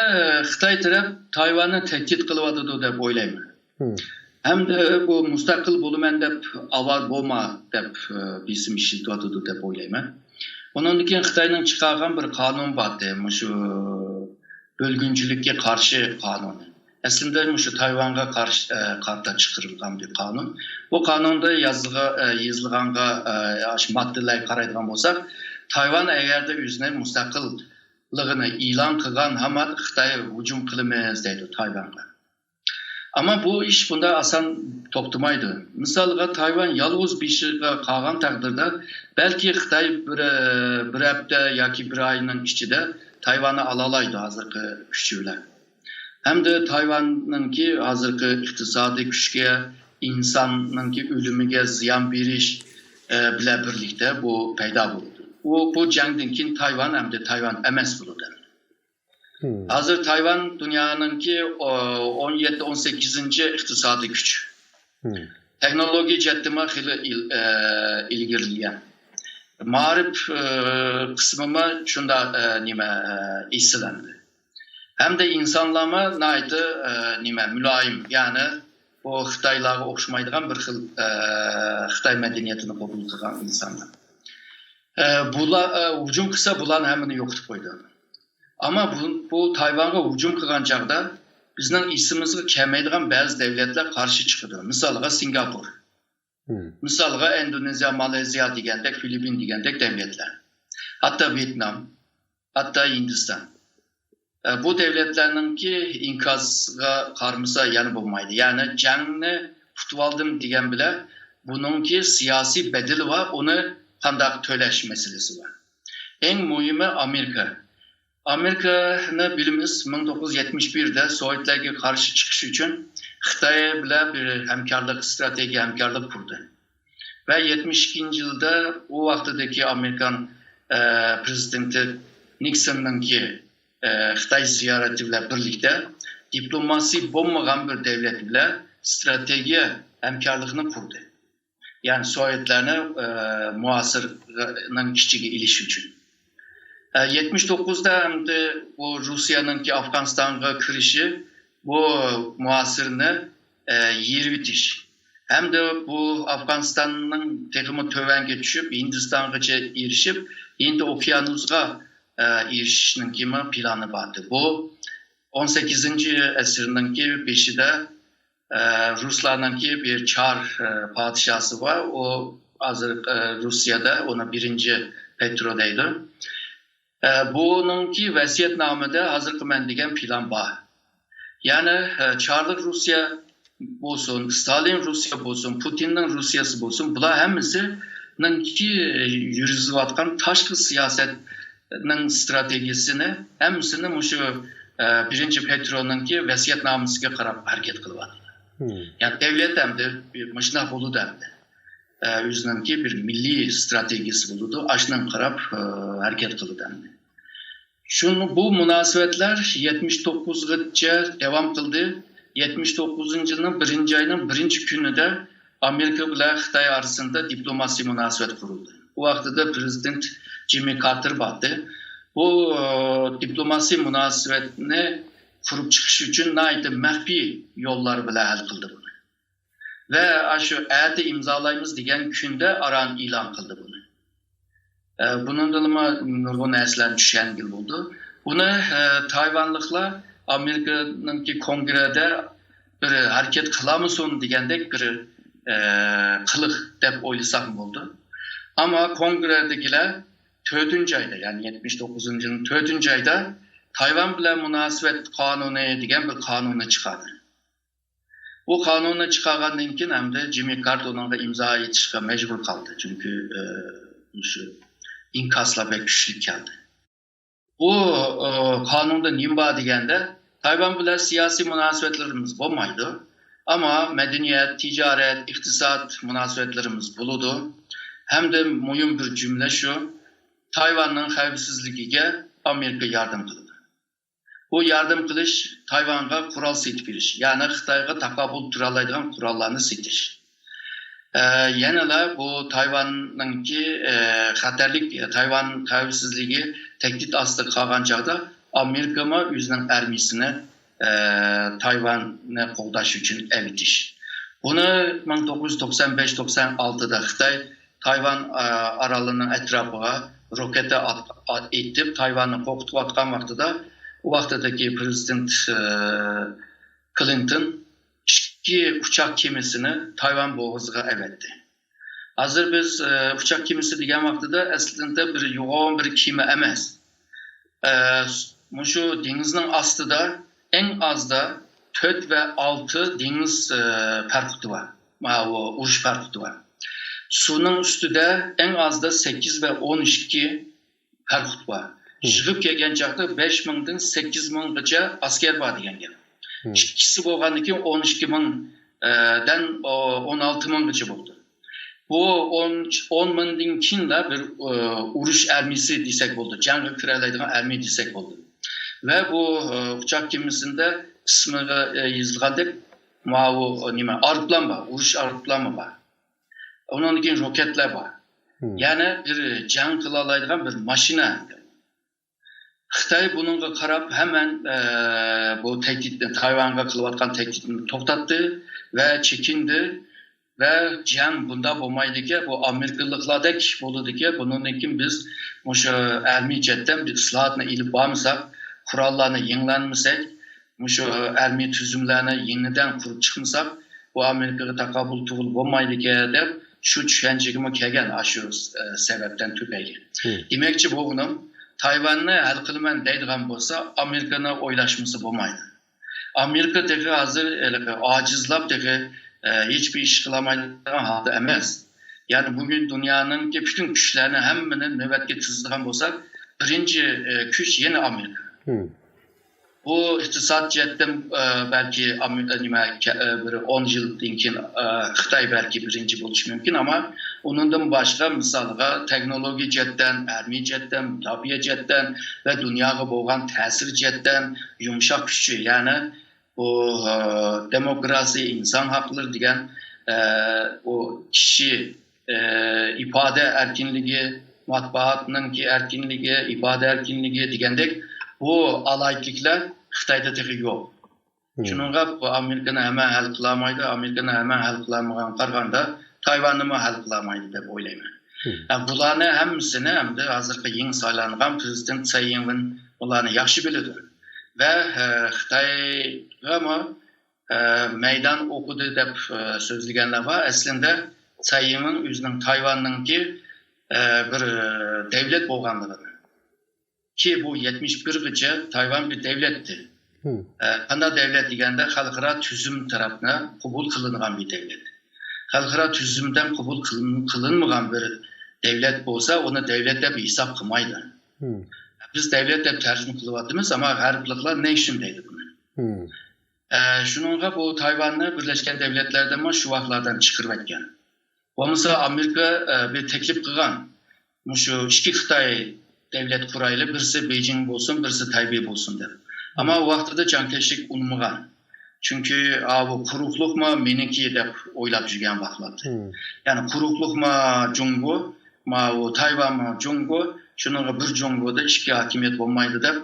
خىتاي تەرەپ تايۋاننى تەھدىت قىلىۋاتىدۇ دەپ ئويلايمەن. ھەمدە بۇ مۇستەقىل بولىمەن دەپ، ئاۋارە بولما دەپ، بېسىم ئىشلىتىۋاتىدۇ دەپ ئويلايمەن. ئۇنىڭدىن كېيىن خىتاينىڭ چىقارغان بىر قانۇن بارتى، مۇشۇ بۆلگۈنچىلىككە قارشى قانۇنى. ئەسلىدە مۇشۇ تايۋانغا قارشى، ئە، قارىتا چىقىرىلغان بىر قانۇن. بۇ قانۇندا يازغا-، ئە، يېزىلغانغا، ئە، ئاشۇ ماددىلەرگە قارايدىغان بولساق، تايۋان ئەگەردە ئۆزىنى مۇستەقىللىقىنى ئېلان قىلغان ھامان خىتاي ھۇجۇم قىلىمىز دەيدۇ تايۋانغا. ئەمما بۇ ئىش بۇنداق ئاسان توختىمايدۇ. مىسالغا، تايۋان يالغۇز بېشىغا قالغان تەقدىردە، بەلكى خىتاي بىر، بىر ھەپتە ياكى بىر ئاينىڭ ئىچىدە تايۋاننى ئالالايدۇ ھازىرقى كۈچى بىلەن. ھەمدە تايۋاننىڭكى ھازىرقى ئىقتىسادىي كۈچكە، ئىنساننىڭكى ئۆلۈمىگە زىيان بېرىش، ئە، بىلەن بىرلىكتە بۇ پەيدا بولىدۇ. ئۇ، بۇ جەڭدىن كېيىن تايۋان ئەمدى تايۋان ئەمەس بولىدۇ. ھازىر تايۋان دۇنيانىڭكى، ئو، ئون يەتتە، ئون سەككىزىنچى ئىقتىسادىي كۈچ. تېخنولوگىيە جەھەتتىمۇ خېلى ئىل-، ئە، ئىلگىرىلىگەن. مائارىپ، ئە، قىسمىمۇ شۇنداق، ئە، نېمە، ئە، ئېسىلەندى. ھەمدە ئىنسانلارمۇ ناھايىتى، ئە، نېمە، مۇلايىم، يەنى بۇ خىتايلارغا ئوخشىمايدىغان بىر خىل، ئە، خىتاي مەدەنىيىتىنى قوبۇل قىلغان ئىنسانلار. ئە، بۇلار، ئە، ھۇجۇم قىلسا، بۇلارنى ھەممىنى يوقىتىپ قويىدۇ. ئەمما بۇ، بۇ تايۋانغا ھۇجۇم قىلغان چاغدا بىزنىڭ ئېسىمىزگە كەلمەيدىغان بەزى دەۋلەتلەر قارشى چىقىدۇ. مىسالغا، سىنگاپور. مىسالغا، ئىندونېزىيە، مالايزىيە دېگەندەك، فىلىپپىن دېگەندەك دەۋلەتلەر. ھەتتا ۋيېتنام، ھەتتا ھىندىستان. ئە، بۇ دەۋلەتلەرنىڭكى ئىنكاسىغا قارىمىسا يەنە بولمايدۇ. يەنى جەڭنى ئۇتۇۋالدىم دېگەن بىلەن بۇنىڭكى سىياسىي بەدىلى بار، ئۇنى قانداق تۆلەش مەسىلىسى بار. ئەڭ مۇھىمى ئامېرىكا. ئامېرىكىنى بىلىمىز، مىڭ توققۇز يۈز يەتمىش بىردە سوۋېتلەرگە قارشى چىقىش ئۈچۈن خىتاي بىلەن بىر ھەمكارلىق، ئىستراتېگىيە ھەمكارلىق قۇردى. ۋە يەتمىش ئىككىنچى يىلدا ئۇ ۋاقتىدىكى ئامېرىكان، ئە، پرېزىدېنتى نىكسوننىڭكى، ئە، خىتاي زىيارىتى بىلەن بىرلىكتە دىپلوماسىي بولمىغان بىر دەۋلەت بىلەن ئىستراتېگىيە ھەمكارلىقىنى قۇردى. يەنى سوۋېتلارنى، ئە، مۇھاسىرىنىڭ ئىچىگە ئېلىش ئۈچۈن. ئە، يەتمىش توققۇزدا ئەمدى بۇ روسىيەنىڭكى ئافغانىستانغا كىرىشى، بۇ مۇھاسىرىنى، ئە، يېرىۋېتىش ھەمدە بۇ ئافغانىستاننىڭ تېخىمۇ تۆۋەنگە چۈشۈپ، ھىندىستانغىچە ئېرىشىپ، ھىند ئوكيانۇسىغا، ئە، ئېرىشىشنىڭكىمۇ پىلانى بار ئىدى. بۇ ئون سەككىزىنچى ئەسىرنىڭكى بېشىدا، ئە، رۇسلارنىڭكى بىر چار، ئە، پادىشاسى بار. ئۇ ھازىر، ئە، روسىيەدە، ئۇنى بىرىنچى پېترو دەيدۇ. ئە، بۇنىڭكى ۋەسىيەتنامىدە ھازىرقى مەن دېگەن پىلان بار. يەنى، ئە، چارلىق روسىيە بولسۇن، ستالىن روسىيە بولسۇن، پۇتىننىڭ روسىيەسى بولسۇن، بۇلار ھەممىسىنىڭكى يۈرگۈزۈۋاتقان تاشقى سىياسەتنىڭ ستراتېگىيىسىنى ھەممىسىنى مۇشۇ، ئە، بىرىنچى پېترونىڭكى ۋەسىيەتنامىسىگە قاراپ ھەرىكەت قىلىۋاتىدۇ. يەنى دەۋلەت ئەمدى مۇشۇنداق بولىدۇ ئەمدى. ئە، ئۆزىنىڭكى بىر مىللىي ستراتېگىيىسى بولىدۇ. ئاشۇنىڭغا قاراپ، ئە، ھەرىكەت قىلىدۇ ئەمدى. شۇ، بۇ مۇناسىۋەتلەر يەتمىش توققۇزغىچە داۋام قىلدى. يەتمىش توققۇزىنچى يىلنىڭ بىرىنچى ئاينىڭ بىرىنچى كۈنىدە ئامېرىكا بىلەن خىتاي ئارىسىدا دىپلوماسىي مۇناسىۋەت قۇرۇلدى. ئۇ ۋاقتىدا پرېزىدېنت جىممى كارتېر بارتى. بۇ، ئە، دىپلوماسىي مۇناسىۋەتنى قۇرۇپ چىقىش ئۈچۈن ناھايىتى مەخپىي يوللار بىلەن ھەل قىلدى بۇنى. ۋە ئاشۇ ئەتە ئىمزالايمىز دېگەن كۈندە ئاران ئېلان قىلدى بۇنى. ئە، بۇنىڭدىنمۇ نۇرغۇن نەرسىلەرنى چۈشەنگىلى بولىدۇ. بۇنى، ئە، تايۋانلىقلار ئامېرىكىنىڭكى كونگرېدە بىر ھەرىكەت قىلامسۇن دېگەندەك بىر، ئە، قىلىق دەپ ئويلىساقمۇ بولىدۇ. ئەمما كونگرېدىكىلەر تۆتىنچى ئايدا، يەنى يەتمىش توققۇزىنچى يىلنىڭ تۆتىنچى ئايدا تايۋان بىلەن مۇناسىۋەت قانۇنى دېگەن بىر قانۇننى چىقاردى. بۇ قانۇننى چىقارغاندىن كېيىن ھەمدە جىممى كارتېر ئۇنىڭغا ئىمزا ئېيتىشقا مەجبۇر قالدى. چۈنكى، ئە، مۇشۇ ئىنكاسلار بەك كۈچلۈك كەلدى. بۇ، ئە، قانۇندا نېمە بار دېگەندە، تايۋان بىلەن سىياسىي مۇناسىۋەتلىرىمىز بولمايدۇ. ئەمما مەدەنىيەت، تىجارەت، ئىقتىساد مۇناسىۋەتلىرىمىز بولىدۇ. ھەمدە مۇھىم بىر جۈملە شۇ، تايۋاننىڭ خەۋپسىزلىكىگە ئامېرىكا ياردەم قىلىدۇ. بۇ ياردەم قىلىش تايۋانغا قورال سېتىپ بېرىش، يەنى خىتايغا تاقابىل تۇرالايدىغان قوراللارنى سېتىش. ئە، يەنىلا بۇ تايۋاننىڭكى، ئە، خەتەرلىك، تايۋان خەۋپسىزلىكى تەھدىت ئاستىدا قالغان چاغدا ئامېرىكىمۇ ئۆزىنىڭ ئارمىيىسىنى، ئە، تايۋاننى قوغداش ئۈچۈن ئەۋېتىش. بۇنى مىڭ توققۇز يۈز توقسان بەش توقسان ئالتىدا خىتاي تايۋان، ئە، ئارالىنىڭ ئەتراپىغا روكېتا ئات-، ئات-، ئېتىپ، تايۋاننى قورقۇتۇۋاتقان ۋاقتىدا، ئۇ ۋاقتىدىكى پرېزىدېنت، ئە، كلىنتون ئىككى ئۇچاق كېمىسىنى تايۋان بوغۇزىغا ئەۋەتتى. ھازىر بىز، ئە، ئۇچاق كېمىسى دېگەن ۋاقتىدا ئەسلىدە بىر يوغان بىر كېمە ئەمەس. ئە، مۇشۇ دېڭىزنىڭ ئاستىدا ئەڭ ئازدا تۆت ۋە ئالتە دېڭىز، ئە، پەرقۇتى بار. ماۋۇ ئۇرۇش پەرقۇتى بار. سۇنىڭ ئۈستىدە ئەڭ ئازدا سەككىز ۋە ئون ئىككى پەرقۇت بار. يىغىپ كەلگەن چاغدا بەش مىڭدىن سەككىز مىڭغىچە ئەسكەر بار دېگەن گەپ. ئىككىسى بولغاندىن كېيىن ئون ئىككى مىڭ، ئە، دىن، ئو، ئون ئالتە مىڭغىچە بولدى. بۇ ئون، ئون مىڭدىن كېيىنلا بىر، ئۇ، ئۇرۇش ئارمىيىسى دېسەك بولىدۇ، جەڭگە كىرەلەيدىغان ئارمىيە دېسەك بولىدۇ. ۋە بۇ، ئۇ، ئۇچاق كېمىسىدە ئىسمىغا، ئە، يېزىلغاندەك ماۋۇ، ئۇ، نېمە، ئايروپىلان بار، ئۇرۇش ئايروپىلانى بار. ئۇنىڭدىن كېيىن روكېتلار بار. يەنى بىر جەڭ قىلالايدىغان بىر ماشىنا. خىتاي بۇنىڭغا قاراپ ھەمەن، ئە، بۇ تەھدىتنى، تايۋانغا قىلىۋاتقان تەھدىتنى توختاتتى ۋە چېكىندى ۋە جەڭ بۇنداق بولمايدىكەن، بۇ ئامېرىكىلىقلاردەك بولىدىكەن، بۇنىڭدىن كېيىن بىز مۇشۇ ئەرمىي جەھەتتىن بىر ئىسلاھاتنى ئېلىپ بارمىساق، قوراللارنى يېڭىلەنمىسەك، مۇشۇ ئەرمىي تۈزۈملەرنى يېڭىدىن قۇرۇپ چىقمىساق، بۇ ئامېرىكىغا تاقابىل تۇرغىلى بولمايدىكەن دەپ، شۇ چۈشەنچىگىمۇ كەلگەن، ئاشۇ، ئە، سەۋەبتىن تۈپەيلى. دېمەكچى بولغىنىم، تايۋاننى ھەل قىلىمەن دەيدىغان بولسا، ئامېرىكىنى ئويلاشمىسا بولمايدۇ. ئامېرىكا تېخى ھازىر ھېلىقى ئاجىزلاپ، تېخى، ئە، ھېچبىر ئىش قىلالمايدىغان ھالدا ئەمەس. يەنى بۈگۈن دۇنيانىڭكى پۈتۈن كۈچلەرنى ھەممىنى نۆۋەتكە تىزىدىغان بولسا، بىرىنچى، ئە، كۈچ يەنە ئامېرىكا. بۇ ئىقتىساد جەھەتتىن، ئە، بەلكى ئامېرىكا، نېمە، كە-، ئە، بىر ئون يىلدىن كېيىن، ئە، خىتاي بەلكى بىرىنچى بولۇشى مۇمكىن، ئەمما ئۇنىڭدىن باشقا، مىسالغا، تېخنولوگىيە جەھەتتىن، ئەرمىي جەھەتتىن، مۇداپىئە جەھەتتىن ۋە دۇنياغا بولغان تەسىر جەھەتتىن يۇمشاق كۈچى، يەنى بۇ، ئە، دېموكراسىيە، ئىنسان ھەقلىرى دېگەن ئە، ئۇ كىشى، ئە، ئىپادە ئەركىنلىكى، مەتبۇئاتنىڭكى ئەركىنلىكى، ئىپادە ئەركىنلىكى دېگەندەك بۇ ئالاھىدىلىكلەر خىتايدا تېخى يوق. شۇنىڭغا بۇ ئامېرىكىنى ھەممە ھەل قىلالمايدۇ، ئامېرىكىنى ھەممە ھەل قىلالمىغان قارىغاندا تايۋاننىمۇ ھەل قىلالمايدۇ دەپ ئويلايمەن. ئە، بۇلارنى ھەممىسىنى ئەمدى ھازىرقى يېڭى سايلانغان پرېزىدېنت سەي ئىنۋېن بۇلارنى ياخشى بىلىدۇ. ۋە، ئە، خىتايغىمۇ، ئە، مەيدان ئوقۇدى دەپ، ئە، سۆزلىگەنلەر بار. ئەسلىندە سەي ئىنۋېن ئۆزىنىڭ تايۋاننىڭكى، ئە، بىر، ئە، دەۋلەت بولغانلىقىنى، كى بۇ يەتمىش بىرگىچە تايۋان بىر دەۋلەتتى. ئە، قانداق دەۋلەت دېگەندە، خەلقئارا تۈزۈم تەرەپنى قوبۇل قىلىنغان بىر دەۋلەت. خەلقئارا تۈزۈمدىن قوبۇل قىلىن-، قىلىنمىغان بىر دەۋلەت بولسا، ئۇنى دەۋلەت دەپ ھېساب قىلمايدۇ. بىز دەۋلەت دەپ تەرجىمە قىلىۋاتىمىز، ئەمما غەربلىكلەر نېيشن دەيدۇ بۇنى. ئە، شۇنىڭغا بۇ تايۋاننى بىرلەشكەن دەۋلەتلەردىنمۇ شۇ ۋاقىتلاردىن چىقىرىۋەتكەن. بولمىسا ئامېرىكا، ئە، بىر تەكلىپ قىلغان، مۇشۇ ئىككى خىتاي دەۋلەت قۇرايلى، بىرسى بېيجىڭ بولسۇن، بىرسى تەيبېي بولسۇن دەپ. ئەمما ئۇ ۋاقتىدا جياڭ كايشېك ئۇنىمىغان. چۈنكى، ئاۋۇ قۇرۇقلۇقمۇ مېنىڭكى دەپ ئويلاپ يۈرگەن ۋاقىتلاردا. يەنى قۇرۇقلۇقمۇ جۇڭگو، ماۋۇ تايۋانمۇ جۇڭگو، شۇنىڭغا بىر جۇڭگودا ئىككى ھاكىمىيەت بولمايدۇ دەپ،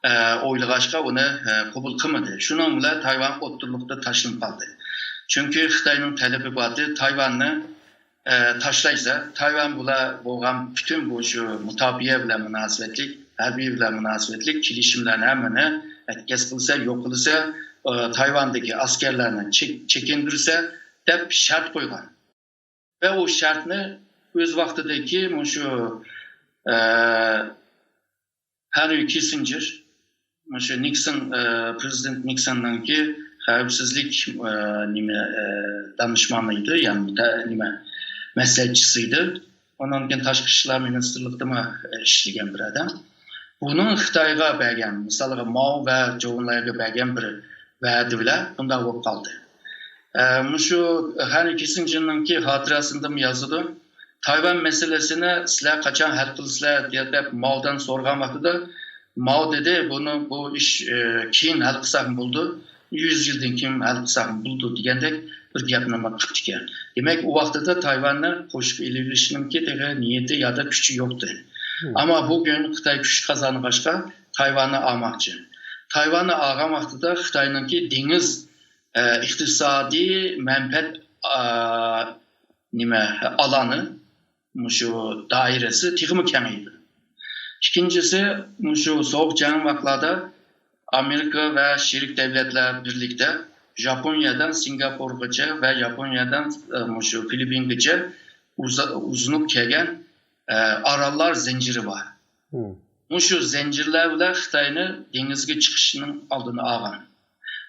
ئە، ئويلىغاچقا ئۇنى، ئە، قوبۇل قىلمىدى. شۇنىڭ بىلەن تايۋان ئوتتۇرىلىقتا تاشلىنىپ قالدى. چۈنكى خىتاينىڭ تەلىپى بارتى، تايۋاننى، ئە، تاشلايسا، تايۋان بىلەن بولغان پۈتۈن بۇ شۇ مۇداپىئە بىلەن مۇناسىۋەتلىك، ھەربىي بىلەن مۇناسىۋەتلىك كېلىشىملەرنى ھەممىنى ئەتكەس قىلسا، يوق قىلسا، ئە، تايۋاندىكى ئەسكەرلەرنى چېك-، چېكىندۈرسە دەپ شەرت قويغان. ۋە ئۇ شەرتنى ئۆز ۋاقتىدىكى مۇشۇ، ئە، ھېنرى كىسسىنجېر، مۇشۇ نىكسون، ئە، پرېزىدېنت نىكسوننىڭكى خەۋپسىزلىك، ئە، نېمە، ئە، دانىشمانى ئىدى، يەنى مۇتە-، نېمە، مەسلىھەتچىسى ئىدى. ئۇنىڭدىن كېيىن تاشقى ئىشلار مىنىستىرلىقىدىمۇ، ئە، ئىشلىگەن بىر ئادەم. بۇنىڭ خىتايغا بەرگەن، مىسالغا، ماۋ ۋە جوۋېنلايغا بەرگەن بىر ۋەدە بىلەن بۇنداق بولۇپ قالدى. ئە، مۇشۇ ھېنرى كىسسىنجېرنىڭكى خاتىرىسىندىمۇ يازىدۇ. تايۋان مەسىلىسىنى سىلەر قاچان ھەل قىلىسىلەر دەپ ماۋدىن سورىغان ۋاقتىدا، ماۋ دېدى، بۇنى، بۇ ئىش، ئە، كېيىن ھەل قىلساقمۇ بولىدۇ، يۈز يىلدىن كېيىن ھەل قىلساقمۇ بولىدۇ دېگەندەك بىر گەپنى قىپتىكەن. دېمەك، ئۇ ۋاقتىدا تايۋاننى قوشۇپ ئېلىۋېلىشنىڭكى تېخى نىيىتى يادا كۈچى يوقتى. ئەمما بۈگۈن خىتاي كۈچ قازانغاچقا تايۋاننى ئالماقچى. تايۋاننى ئالغان ۋاقتىدا خىتاينىڭكى دېڭىز، ئە، ئىقتىسادىي مەنپەئەت، ئا، نېمە، ئالانى، مۇشۇ دائىرىسى تېخىمۇ كېڭىيىدۇ. ئىككىنچىسى، مۇشۇ سوغۇق جەڭ ۋاقىتلاردا ئامېرىكا ۋە شېرىك دەۋلەتلەر بىرلىكتە ژاپونىيەدىن سىنگاپورغىچە ۋە ژاپونىيەدىن، ئە، مۇشۇ فىلىپپىنگىچە ئۇزا-، ئۇزىنىپ كەلگەن، ئە، ئاراللار زەنجىرى بار. مۇشۇ زەنجىرلەر بىلەن خىتاينى دېڭىزگە چىقىشنىڭ ئالدىنى ئالغان.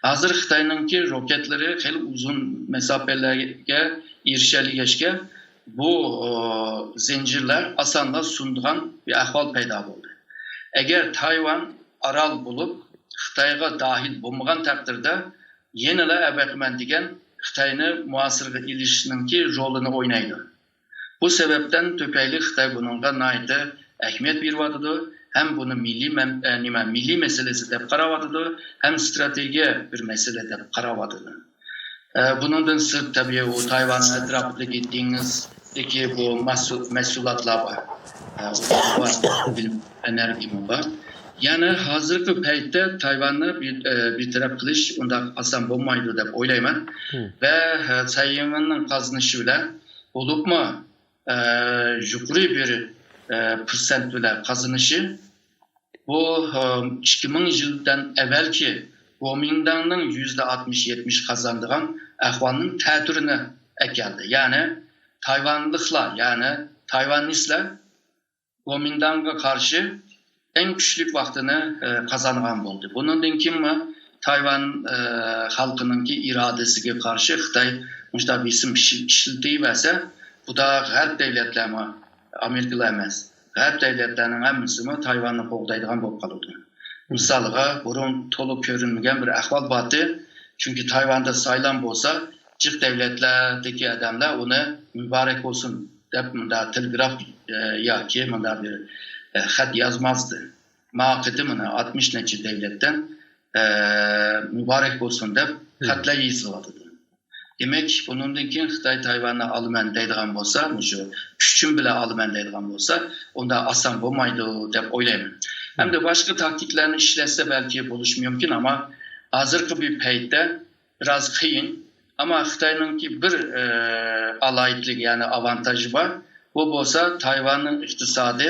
ھازىر خىتاينىڭكى روكېتلىرى خېلى ئۇزۇن مەساپىلەرگە ئېرىشەلىگەچكە، بۇ، ئۇ، زەنجىرلەر ئاسانلا سۇنىدىغان بىر ئەھۋال پەيدا بولدى. ئەگەر تايۋان ئارال بولۇپ، خىتايغا داخىل بولمىغان تەقدىردە، يەنىلا ئەۋەقمەن دېگەن خىتاينى مۇھاسىرىگە ئېلىشنىڭكى رولىنى ئوينايدۇ. بۇ سەۋەبتىن تۈپەيلى خىتاي بۇنىڭغا ناھايىتى ئەھمىيەت بېرىۋاتىدۇ ھەم بۇنى مىللىي مەن-، ئە، نېمە، مىللىي مەسىلىسى دەپ قاراۋاتىدۇ ھەم ستراتېگىيە بىر مەسىلە دەپ قاراۋاتىدۇ. ئە، بۇنىڭدىن سىرت، تەبىئىي، ئۇ تايۋان ئەتراپىدىكى دېڭىزدىكى بۇ مەھسۇ-، مەھسۇلاتلار بار. ئە، ئۇ بار، ئېنېرگىيەمۇ بار. يەنى ھازىرقى پەيتتە تايۋاننى بىر، ئە، بىر تەرەپ قىلىش ئۇنداق ئاسان بولمايدۇ دەپ ئويلايمەن. ۋە، ئە، سەي ئىنۋېننىڭ قازىنىشى بىلەن بولۇپمۇ، ئە، يۇقىرى بىر، ئە، پىرسەنت بىلەن قازىنىشى، بۇ، ئە، ئىككى مىڭ يىلدىن ئەۋۋەلكى گومىنداڭنىڭ يۈزدە ئاتمىش يەتمىش قازانىدىغان ئەھۋالنىڭ تەتۈرىنى ئەكەلدى. يەنى تايۋانلىقلار، يەنى تايۋاننىسلار گومىنداڭغا قارشى ئەڭ كۈچلۈك ۋاقتىنى، ئە، قازانغان بولدى. بۇنىڭدىن كېيىنمۇ تايۋان، ئە، خەلقىنىڭكى ئىرادىسىگە قارشى خىتاي مۇشۇنداق بېسىم ئىشل-، ئىشلىتىۋەرسە، بۇدا غەرب دەۋلەتلەرمۇ، ئامېرىكىلا ئەمەس، غەرب دەۋلەتلەرنىڭ ھەممىسىمۇ تايۋاننى قوغدايدىغان بولۇپ قالىدۇ. مىسالغا، بۇرۇن تولۇق كۆرۈنمىگەن بىر ئەھۋال بارتى. چۈنكى تايۋاندا سايلام بولسا، جىق دەۋلەتلەردىكى ئادەملەر ئۇنى مۇبارەك بولسۇن دەپ مۇنداق تېلېگراف، ئە، ياكى مۇنداق بىر، ئە، خەت يازمازدى. ماڭا قېتىم مانا ئاتمىش نەچچە دەۋلەتتىن، ئە، مۇبارەك بولسۇن دەپ خەتلەر يېزىلىۋاتىدۇ. دېمەك، بۇنىڭدىن كېيىن خىتاي تايۋاننى ئالىمەن دەيدىغان بولسا، مۇشۇ كۈچۈم بىلەن ئالىمەن دەيدىغان بولسا، ئۇنداق ئاسان بولمايدۇ دەپ ئويلايمەن. ھەمدە باشقا تاكتىكىلارنى ئىشلەتسە بەلكى بولۇشى مۇمكىن، ئەمما ھازىرقى بىر پەيتتە بىراز قىيىن. ئەمما خىتاينىڭكى بىر، ئە، ئالاھىدىلىكى، يەنى ئاۋانتاژى بار. بۇ بولسا تايۋاننىڭ ئىقتىسادى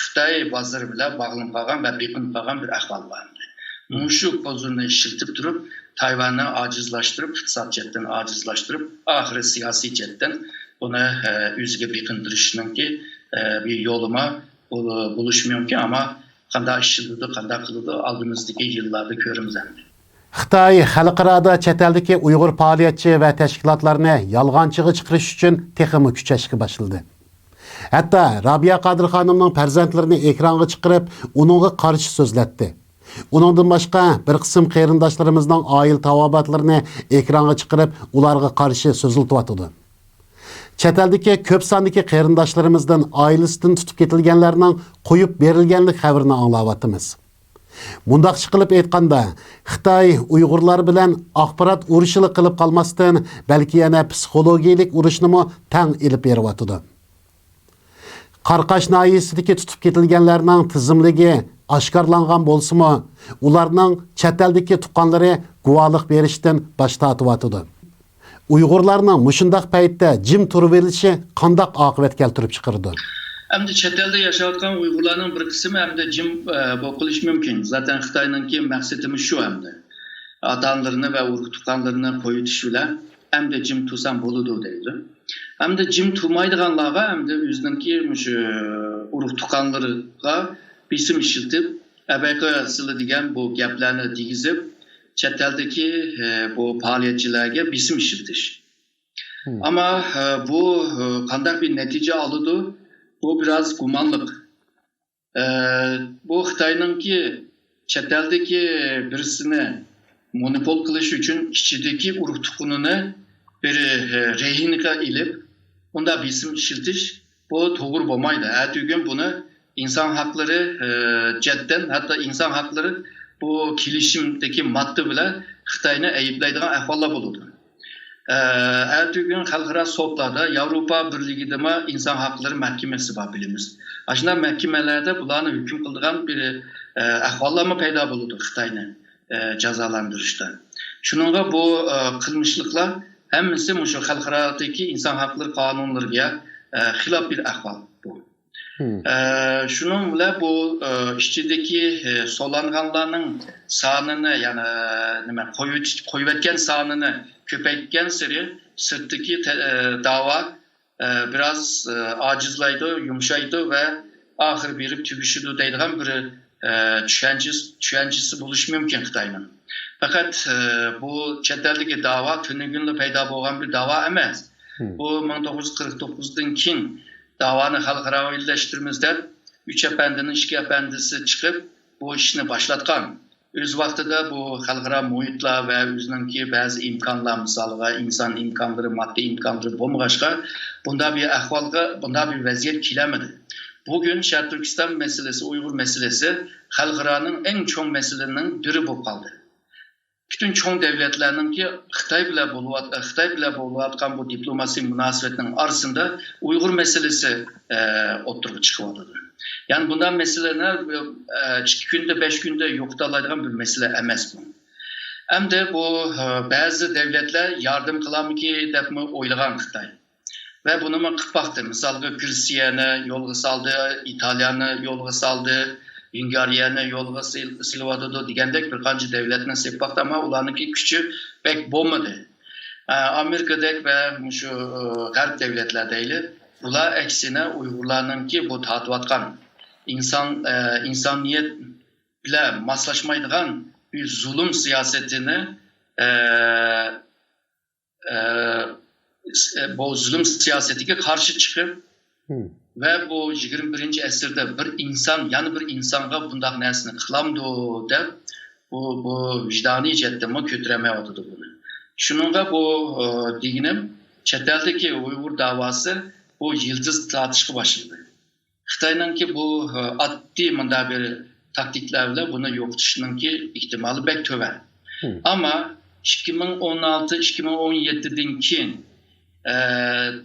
خىتاي بازىرى بىلەن باغلىنىپ قالغان ۋە بېقىنىپ قالغان بىر ئەھۋال بار. مۇشۇ پوزىتسىيىنى ئىشلىتىپ تۇرۇپ، تايۋاننى ئاجىزلاشتۇرۇپ، ئىقتىساد جەھەتتىن ئاجىزلاشتۇرۇپ، ئاخىرى سىياسىي جەھەتتىن بۇنى، ئە، ئۆزىگە بېقىندۇرۇشنىڭكى، ئە، بىر يولىما بول-، بولۇشى مۇمكىن، ئەمما قانداق ئىشلىتىدۇ، قانداق قىلىدۇ، ئالدىمىزدىكى يىللاردا كۆرىمىز ئەمدى. خىتاي خەلقئارادا چەت ئەلدىكى ئۇيغۇر پائالىيەتچى ۋە تەشكىلاتلارنى يالغانچىغا چىقىرىش ئۈچۈن تېخىمۇ كۈچەشكە باشلىدى. ھەتتا رابىيە قادىر خانىمنىڭ پەرزەنتلىرىنى ئېكرانغا چىقىرىپ، ئۇنىڭغا قارشى سۆزلەتتى. ئۇنىڭدىن باشقا، بىر قىسىم قېرىنداشلىرىمىزنىڭ ئائىلە تاۋابىئاتلىرىنى ئېكرانغا چىقىرىپ، ئۇلارغا قارشى سۆزلىتىۋاتىدۇ. چەت ئەلدىكى كۆپ ساندىكى قېرىنداشلىرىمىزدىن ئائىلىسىدىن تۇتۇپ كېتىلگەنلەرنىڭ قويۇپ بېرىلگەنلىك خەۋىرىنى ئاڭلاۋاتىمىز. مۇنداقچە قىلىپ ئېيتقاندا، خىتاي ئۇيغۇرلار بىلەن ئاخبارات ئۇرۇشىلا قىلىپ قالماستىن، بەلكى يەنە پسىخولوگىيەلىك ئۇرۇشنىمۇ تەڭ ئېلىپ بېرىۋاتىدۇ. قاراقاش ناھىيەسىدىكى تۇتۇپ كېتىلگەنلەرنىڭ تىزىملىكى ئاشكارىلانغان بولسىمۇ، ئۇلارنىڭ چەت ئەلدىكى تۇغقانلىرى گۇۋاھلىق بېرىشتىن باش تارتىۋاتىدۇ. ئۇيغۇرلارنىڭ مۇشۇنداق پەيتتە جىم تۇرۇۋېلىشى قانداق ئاقىۋەت كەلتۈرۈپ چىقىرىدۇ؟ ئەمدى چەت ئەلدە ياشاۋاتقان ئۇيغۇرلارنىڭ بىر قىسمى ئەمدى جىم، ئە، بولۇپ قېلىشى مۇمكىن. زاتەن خىتاينىڭكى مەقسىتىمۇ شۇ ئەمدى. ئاتا-ئانىلىرىنى ۋە ئۇرۇق-تۇغقانلىرىنى قويۇۋېتىش بىلەن ئەمدى جىم تۇرسام بولىدۇ دەيدۇ. ئەمدى جىم تۇرمايدىغانلارغا ئەمدى ئۆزىنىڭكى مۇشۇ ئۇرۇق-تۇغقانلىرىغا بېسىم ئىشلىتىپ، ئەبەقە سىلى دېگەن بۇ گەپلەرنى دېگۈزۈپ، چەت ئەلدىكى، ئە، بۇ پائالىيەتچىلەرگە بېسىم ئىشلىتىش. ئەمما، ئە، بۇ، ئە، قانداق بىر نەتىجە ئالىدۇ؟ بۇ بىراز گۇمانلىق. ئە، بۇ خىتاينىڭكى چەت ئەلدىكى بىرسىنى مونوپول قىلىش ئۈچۈن ئىچىدىكى ئۇرۇق-تۇغقىنىنى بىر، ئە، رەھىنىگە ئېلىپ، ئۇندا بېسىم ئىشلىتىش، بۇ توغرا بولمايدۇ. ئەتىگۈن بۇنى ئىنسان ھەقلىرى، ئە، جەھەتتىن، ھەتتا ئىنسان ھەقلىرى بۇ كېلىشىمدىكى ماددا بىلەن خىتاينى ئەيىبلەيدىغان ئەھۋاللار بولىدۇ. ئە، ئەتىگۈن خەلقئارا سوتلاردا، ياۋروپا بىرلىكىدىمۇ ئىنسان ھەقلىرى مەھكىمىسى بار، بىلىمىز. ئاشۇنداق مەھكىمىلەردە بۇلارنى ھۆكۈم قىلىدىغان بىر، ئە، ئەھۋاللارمۇ پەيدا بولىدۇ خىتاينى، ئە، جازالاندۇرۇشتا. شۇنىڭغا بۇ، ئە، قىلمىشلىقلار ھەممىسى مۇشۇ خەلقئارادىكى ئىنسان ھەقلىرى قانۇنلىرىغا، ئە، خىلاپ بىر ئەھۋال بۇ. ئە، شۇنىڭ بىلەن بۇ، ئە، ئىچىدىكى، ئە، سولانغانلارنىڭ سانىنى، يەنى، ئە، نېمە، قويۇۋېتىش-، قويۇۋەتكەن سانىنى كۆپەيتكەنسېرى سىرتتىكى تە-، ئە، داۋا، ئە، بىراز، ئە، ئاجىزلايدۇ، يۇمشايدۇ ۋە ئاخىرى بېرىپ تۈگىشىدۇ دەيدىغان بىر، ئە، چۈشەنچىسى، چۈشەنچىسى بولۇشى مۇمكىن خىتاينىڭ. پەقەت، ئە، بۇ چەت ئەلدىكى داۋا تۈنۈگۈنلا پەيدا بولغان بىر داۋا ئەمەس. بۇ مىڭ توققۇز يۈز قىرىق توققۇزدىن كېيىن داۋانى خەلقئاراۋىلەشتۈرىمىز دەپ، ئۈچ ئەپەندىنىڭ ئىككى ئەپەندىسى چىقىپ، بۇ ئىشنى باشلاتقان. ئۆز ۋاقتىدا بۇ خەلقئارا مۇھىتلار ۋە ئۆزىنىڭكى بەزى ئىمكانلار، مىسالغا، ئىنسان ئىمكانلىرى، ماددىي ئىمكانلىرى بولمىغاچقا، بۇنداق بىر ئەھۋالغا، بۇنداق بىر ۋەزىيەت كېلەلمىدى. بۈگۈن شەرقىي تۈركىستان مەسىلىسى، ئۇيغۇر مەسىلىسى خەلقئارانىڭ ئەڭ چوڭ مەسىلىنىڭ بىرى بولۇپ قالدى. پۈتۈن چوڭ دۆلەتلەرنىڭكى خىتاي بىلەن بولۇۋات-، خىتاي بىلەن بولۇۋاتقان بۇ دىپلوماسىي مۇناسىۋەتنىڭ ئارىسىدا ئۇيغۇر مەسىلىسى، ئە، ئوتتۇرىغا چىقىۋاتىدۇ. يەنى بۇنداق مەسىلىنى، ئە، ئىككى كۈندە، بەش كۈندە يوقىتالايدىغان بىر مەسىلە ئەمەس بۇ. ئەمدى بۇ، ئە، بەزى دۆلەتلەر ياردەم قىلارمىكى دەپمۇ ئويلىغان خىتاي. ۋە بۇنىمۇ قىلىپ باقتى. مىسالغا، گرېتسىيەنى يولغا سالدى، ئىتالىيەنى يولغا سالدى، ۋېنگرىيەنى يولغا سېل-، سېلىۋاتىدۇ دېگەندەك بىر قانچە دۆلەتنى سېلىپ باقتى، ئەمما ئۇلارنىڭكى كۈچى بەك بولمىدى. ئە، ئامېرىكىدەك ۋە مۇشۇ، ئە، غەرب دۆلەتلەر دەيلى، بۇلار ئەكسىنە ئۇيغۇرلارنىڭكى بۇ تارتىۋاتقان ئىنسان، ئە، ئىنسانىيەت بىلەن ماسلاشمايدىغان بىر زۇلۇم سىياسىتىنى، ئە، ئە، بۇ زۇلۇم سىياسىتىگە قارشى چىقىپ ۋە بۇ يىگىرمە بىرىنچى ئەسىردە بىر ئىنسان يەنە بىر ئىنسانغا بۇنداق نەرسىنى قىلامدۇ دەپ، بۇ، بۇ ۋىجدانىي جەھەتتىنمۇ كۆتۈرەلمەيۋاتىدۇ بۇنى. شۇنىڭغا بۇ، ئە، دېگىنىم، چەت ئەلدىكى ئۇيغۇر داۋاسى بۇ يىلتىز تارتىشقا باشلىدى. خىتاينىڭكى بۇ، ئە، ئاددىي مۇنداق بىر تاكتىكىلار بىلەن بۇنى يوقىتىشنىڭكى ئېھتىمالى بەك تۆۋەن. ئەمما ئىككى مىڭ ئون ئالتە، ئىككى مىڭ ئون يەتتىدىن كېيىن، ئە،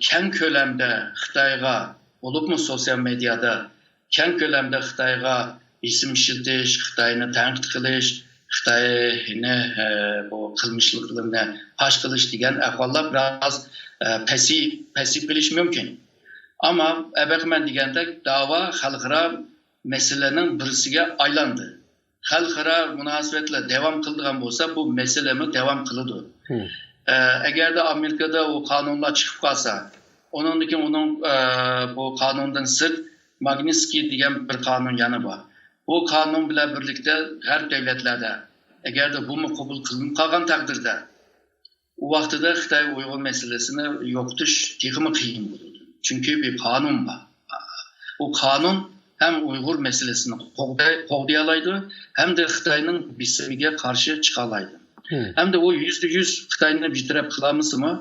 كەڭ كۆلەمدە خىتايغا، بولۇپمۇ سوتسىيال مېدىيادا كەڭ كۆلەمدە خىتايغا بېسىم ئىشلىتىش، خىتاينى تەنقىد قىلىش، خىتاينى، ئە، بۇ قىلمىشلىقلىرىنى پاش قىلىش دېگەن ئەھۋاللار بىراز، ئە، پەسىي-، پەسىيىپ قېلىشى مۇمكىن. ئەمما ئەبەقىمەن دېگەندەك داۋا خەلقئارا مەسىلىنىڭ بىرسىگە ئايلاندى. خەلقئارا مۇناسىۋەتلەر داۋام قىلىدىغان بولسا، بۇ مەسىلىمۇ داۋام قىلىدۇ. ئە، ئەگەردە ئامېرىكىدا ئۇ قانۇنلار چىقىپ قالسا، ئۇنىڭدىن كېيىن ئۇنىڭ، ئە، بۇ قانۇندىن سىرت ماگنىتسكىي دېگەن بىر قانۇن يەنە بار. بۇ قانۇن بىلەن بىرلىكتە غەرب دۆلەتلەردە، ئەگەردە بۇمۇ قوبۇل قىلىنىپ قالغان تەقدىردە، ئۇ ۋاقتىدا خىتاي ئۇيغۇر مەسىلىسىنى يوقىتىش تېخىمۇ قىيىن بولىدۇ. چۈنكى بىر قانۇن بار. ئۇ قانۇن ھەم ئۇيغۇر مەسىلىسىنى قوغداي-، قوغدىيالايدۇ، ھەمدە خىتاينىڭ بېسىمىگە قارشى چىقالايدۇ. ھەمدە ئۇ يۈزدە يۈز خىتاينى بىر تەرەپ قىلالمىسىمۇ،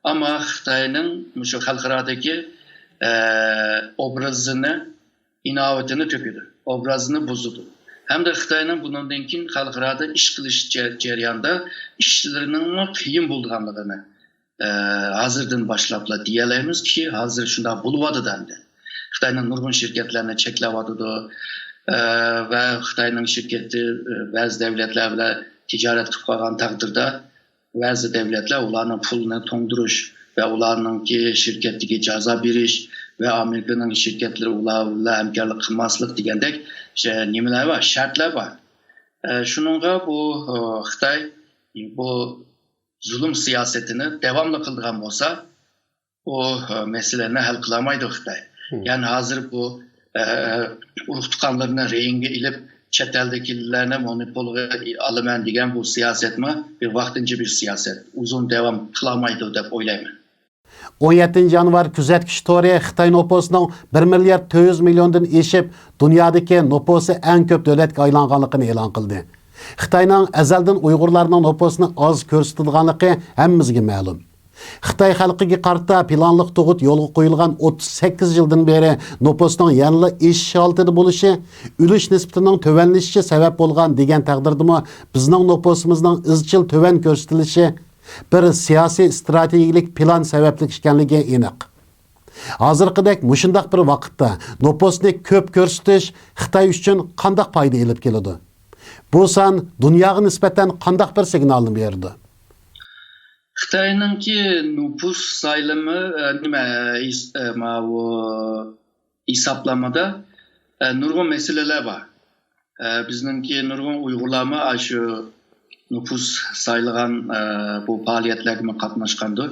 ئەمما خىتاينىڭ مۇشۇ خەلقئارادىكى، ئە، ئوبرازىنى، ئىناۋىتىنى تۆكىدۇ، ئوبرازىنى بۇزىدۇ. ھەمدە خىتاينىڭ بۇنىڭدىن كېيىن خەلقئارادا ئىش قىلىش جە-، جەريانىدا ئىشلىرىنىڭمۇ قىيىن بولىدىغانلىقىنى، ئە، ھازىردىن باشلاپلا دېيەلەيمىزكى، ھازىر شۇنداق بولۇۋاتىدۇ ئەمدى. خىتاينىڭ نۇرغۇن شىركەتلەرنى چەكلەۋاتىدۇ، ئە، ۋە خىتاينىڭ شىركىتى، ئە، بەزى دۆلەتلەر بىلەن تىجارەت قىلىپ قالغان تەقدىردە، بەزى دۆلەتلەر ئۇلارنىڭ پۇلىنى توڭدۇرۇش ۋە ئۇلارنىڭكى شىركەتتىكى جازا بېرىش ۋە ئامېرىكىنىڭ شىركەتلىرى ئۇلار بىلەن ھەمكارلىق قىلماسلىق دېگەندەك شە-، نېمىلەر بار، شەرتلەر بار. ئە، شۇنىڭغا بۇ، ئە، خىتاي بۇ زۇلۇم سىياسىتىنى داۋاملىق قىلىدىغان بولسا، ئۇ، ئە، مەسىلىنى ھەل قىلالمايدۇ خىتاي. يەنى ھازىر بۇ، ئە، ئۇرۇق-تۇغقانلىرىنى رېيىنگە ئېلىپ، چەت ئەلدىكىلەرنى مونوپولغا ئالىمەن دېگەن بۇ سىياسەتمۇ بىر ۋاقتىنچە بىر سىياسەت، ئۇزۇن داۋام قىلالمايدۇ دەپ ئويلايمەن. ئون يەتتىنچى يانۋار كۆزەتكۈچ تورى خىتاي نوپۇسىنىڭ بىر مىليارد تۆت يۈز مىليوندىن ئېشىپ، دۇنيادىكى نوپۇسى ئەڭ كۆپ دۆلەتكە ئايلانغانلىقىنى ئېلان قىلدى. خىتاينىڭ ئەزەلدىن ئۇيغۇرلارنىڭ نوپۇسىنى ئاز كۆرسىتىدىغانلىقى ھەممىمىزگە مەلۇم. خىتاي خەلقىگە قارىتا پىلانلىق تۇغۇت يولغا قويۇلغان ئوتتۇز سەككىز يىلدىن بېرى نوپۇسنىڭ يەنىلا ئېشىش ھالىتىدە بولۇشى، ئۈلۈش نىسبىتىنىڭ تۆۋەنلىشىشى سەۋەب بولغان دېگەن تەقدىردىمۇ، بىزنىڭ نوپۇسىمىزنىڭ ئىزچىل تۆۋەن كۆرسىتىلىشى بىر سىياسىي ئىستراتېگىيەلىك پىلان سەۋەبلىك ئىكەنلىكى ئېنىق. ھازىرقىدەك مۇشۇنداق بىر ۋاقىتتا نوپۇسنى كۆپ كۆرسىتىش خىتاي ئۈچۈن قانداق پايدا ئېلىپ كېلىدۇ؟ بۇ سان دۇنياغا نىسبەتەن قانداق بىر سىگنالنى بېرىدۇ؟ خىتاينىڭكى نوپۇس سايلىمى، ئە، نېمە، ھېس-، ئە، ماۋۇ ھېسابلامىدا، ئە، نۇرغۇن مەسىلىلەر بار. ئە، بىزنىڭكى نۇرغۇن ئۇيغۇرلارمۇ ئاشۇ نوپۇس سايلىغان، ئە، بۇ پائالىيەتلەرگىمۇ قاتناشقاندۇ.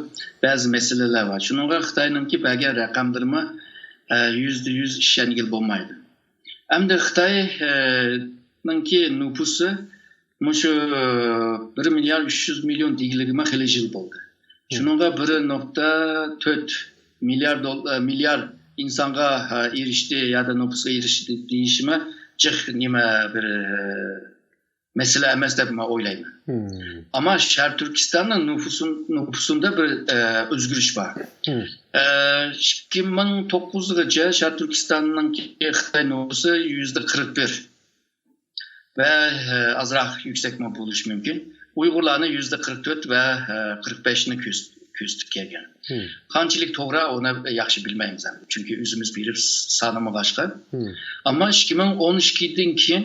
بەزى مەسىلىلەر بار. شۇنىڭغا خىتاينىڭكى بەرگەن رەقەملىرىمۇ، ئە، يۈزدە يۈز ئىشەنگىلى بولمايدۇ. ئەمدى خىتاينىڭكى نوپۇسى مۇشۇ بىر مىليارد ئۈچ يۈز مىليون دېگىلىگىمۇ خېلى يىل بولدى. شۇنىڭغا بىر نۇقتا تۆت مىليار دول-، ئە، مىليار ئىنسانغا، ئە، ئېرىشتى يادا نوپۇسقا ئېرىشتى دېيىشىمۇ جىق نېمە بىر، ئە، مەسىلە ئەمەس دەپ مەن ئويلايمەن. ئەمما شەرقىي تۈركىستاننىڭ نوپۇسۇن-، نوپۇسۇندا بىر، ئە، ئۆزگىرىش بار. ئە، ئىككى مىڭ توققۇزغىچە شەرقىي تۈركىستاننىڭكى خىتاي نوپۇسى يۈزدە قىرىق بىر ۋە، ئە، ئازراق يۈكسەكمۇ بولۇشى مۇمكىن. ئۇيغۇرلارنى يۈزدە قىرىق تۆت ۋە، ئە، قىرىق بەشنى كۆرس-، كۆرسىتىپ كەلگەن. قانچىلىك توغرا، ئۇنى ياخشى بىلمەيمىز ئەمدى. چۈنكى ئۆزىمىز بېرىپ سانىمىغاچقا. ئەمما ئىككى مىڭ ئون ئىككىدىن كېيىن،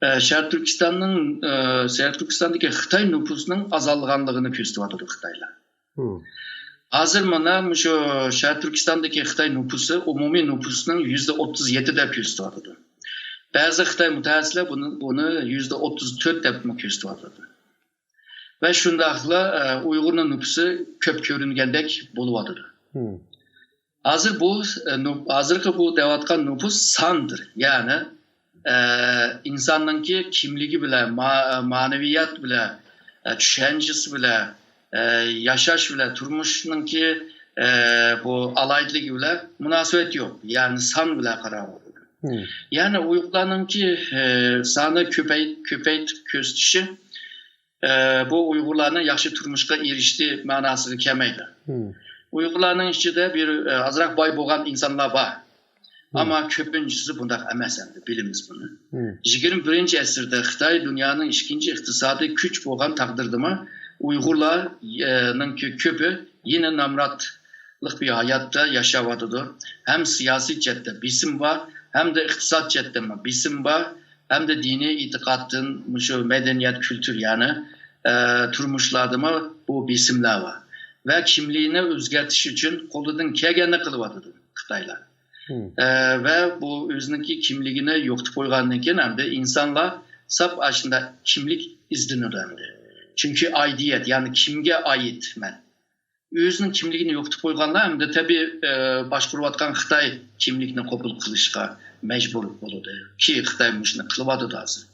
ئە، شەرقىي تۈركىستاننىڭ، ئە، شەرقىي تۈركىستاندىكى خىتاي نوپۇسىنىڭ ئازالغانلىقىنى كۆرسىتىۋاتىدۇ خىتايلار. ھازىر مانا مۇشۇ شەرقىي تۈركىستاندىكى خىتاي نوپۇسى ئومۇمىي نوپۇسنىڭ يۈزدە ئوتتۇز يەتتە دەپ كۆرسىتىۋاتىدۇ. بەزى خىتاي مۇتەخەسسىسلەر بۇنى، بۇنى يۈزدە ئوتتۇز تۆت دەپمۇ كۆرسىتىۋاتىدۇ. ۋە شۇنداقلا، ئە، ئۇيغۇرنىڭ نوپۇسى كۆپ كۆرۈنگەندەك بولۇۋاتىدۇ. ھازىر بۇ، ئە، نو-، ھازىرقى بۇ دەۋاتقان نوپۇس ساندىر. يەنى، ئە، ئىنساننىڭكى كىملىكى بىلەن، ما-، مەنىۋىيەت بىلەن، ئە، چۈشەنچىسى بىلەن، ئە، ياشاش بىلەن، تۇرمۇشنىڭكى، ئە، بۇ ئالاھىدىلىكى بىلەن مۇناسىۋەت يوق. يەنى سان بىلەن قاراۋاتىدۇ. يەنى ئۇيغۇرلارنىڭكى، ئە، سانى كۆپەي-، كۆپەيتىپ كۆرسىتىشى ئە، بۇ ئۇيغۇرلارنىڭ ياخشى تۇرمۇشقا ئېرىشتى مەناسىغا كەلمەيدۇ. ئۇيغۇرلارنىڭ ئىچىدە بىر، ئە، ئازراق باي بولغان ئىنسانلار بار. ئەمما كۆپىنچىسى بۇنداق ئەمەس ئەمدى، بىلىمىز بۇنى. يىگىرمە بىرىنچى ئەسىردە خىتاي دۇنيانىڭ ئىككىنچى ئىقتىسادىي كۈچ بولغان تەقدىردىمۇ، ئۇيغۇرلارنىڭ كۆپى يەنە نامراتلىق بىر ھاياتتا ياشاۋاتىدۇ. ھەم سىياسىي جەھەتتە بېسىم بار، ھەمدە ئىقتىساد جەھەتتىمۇ بېسىم بار، ھەمدە دىنىي ئېتىقادتىن مۇشۇ مەدەنىيەت، كۈلتۈر، يەنى، ئە، تۇرمۇشلاردىمۇ بۇ بېسىملەر بار. ۋە كىملىكىنى ئۆزگەرتىش ئۈچۈن قولىدىن كەلگەننى قىلىۋاتىدۇ خىتايلار. ئە، ۋە بۇ ئۆزىنىڭكى كىملىكىنى يوقىتىپ قويغاندىن كېيىن ئەمدى ئىنسانلار ساپ ئاشۇنداق كىملىك ئىزدىنىدۇ ئەمدى. چۈنكى ئايدېنتىتى، يەنى كىمگە ئائىت مەن. ئۆزىنىڭ كىملىكىنى يوقىتىپ قويغانلار ئەمدى تەبىئىي، ئە، باشقۇرۇۋاتقان خىتاي كىملىكنى قوبۇل قىلىشقا مەجبۇر بولىدۇ. كى خىتاي مۇشۇنى قىلىۋاتىدۇ ھازىر.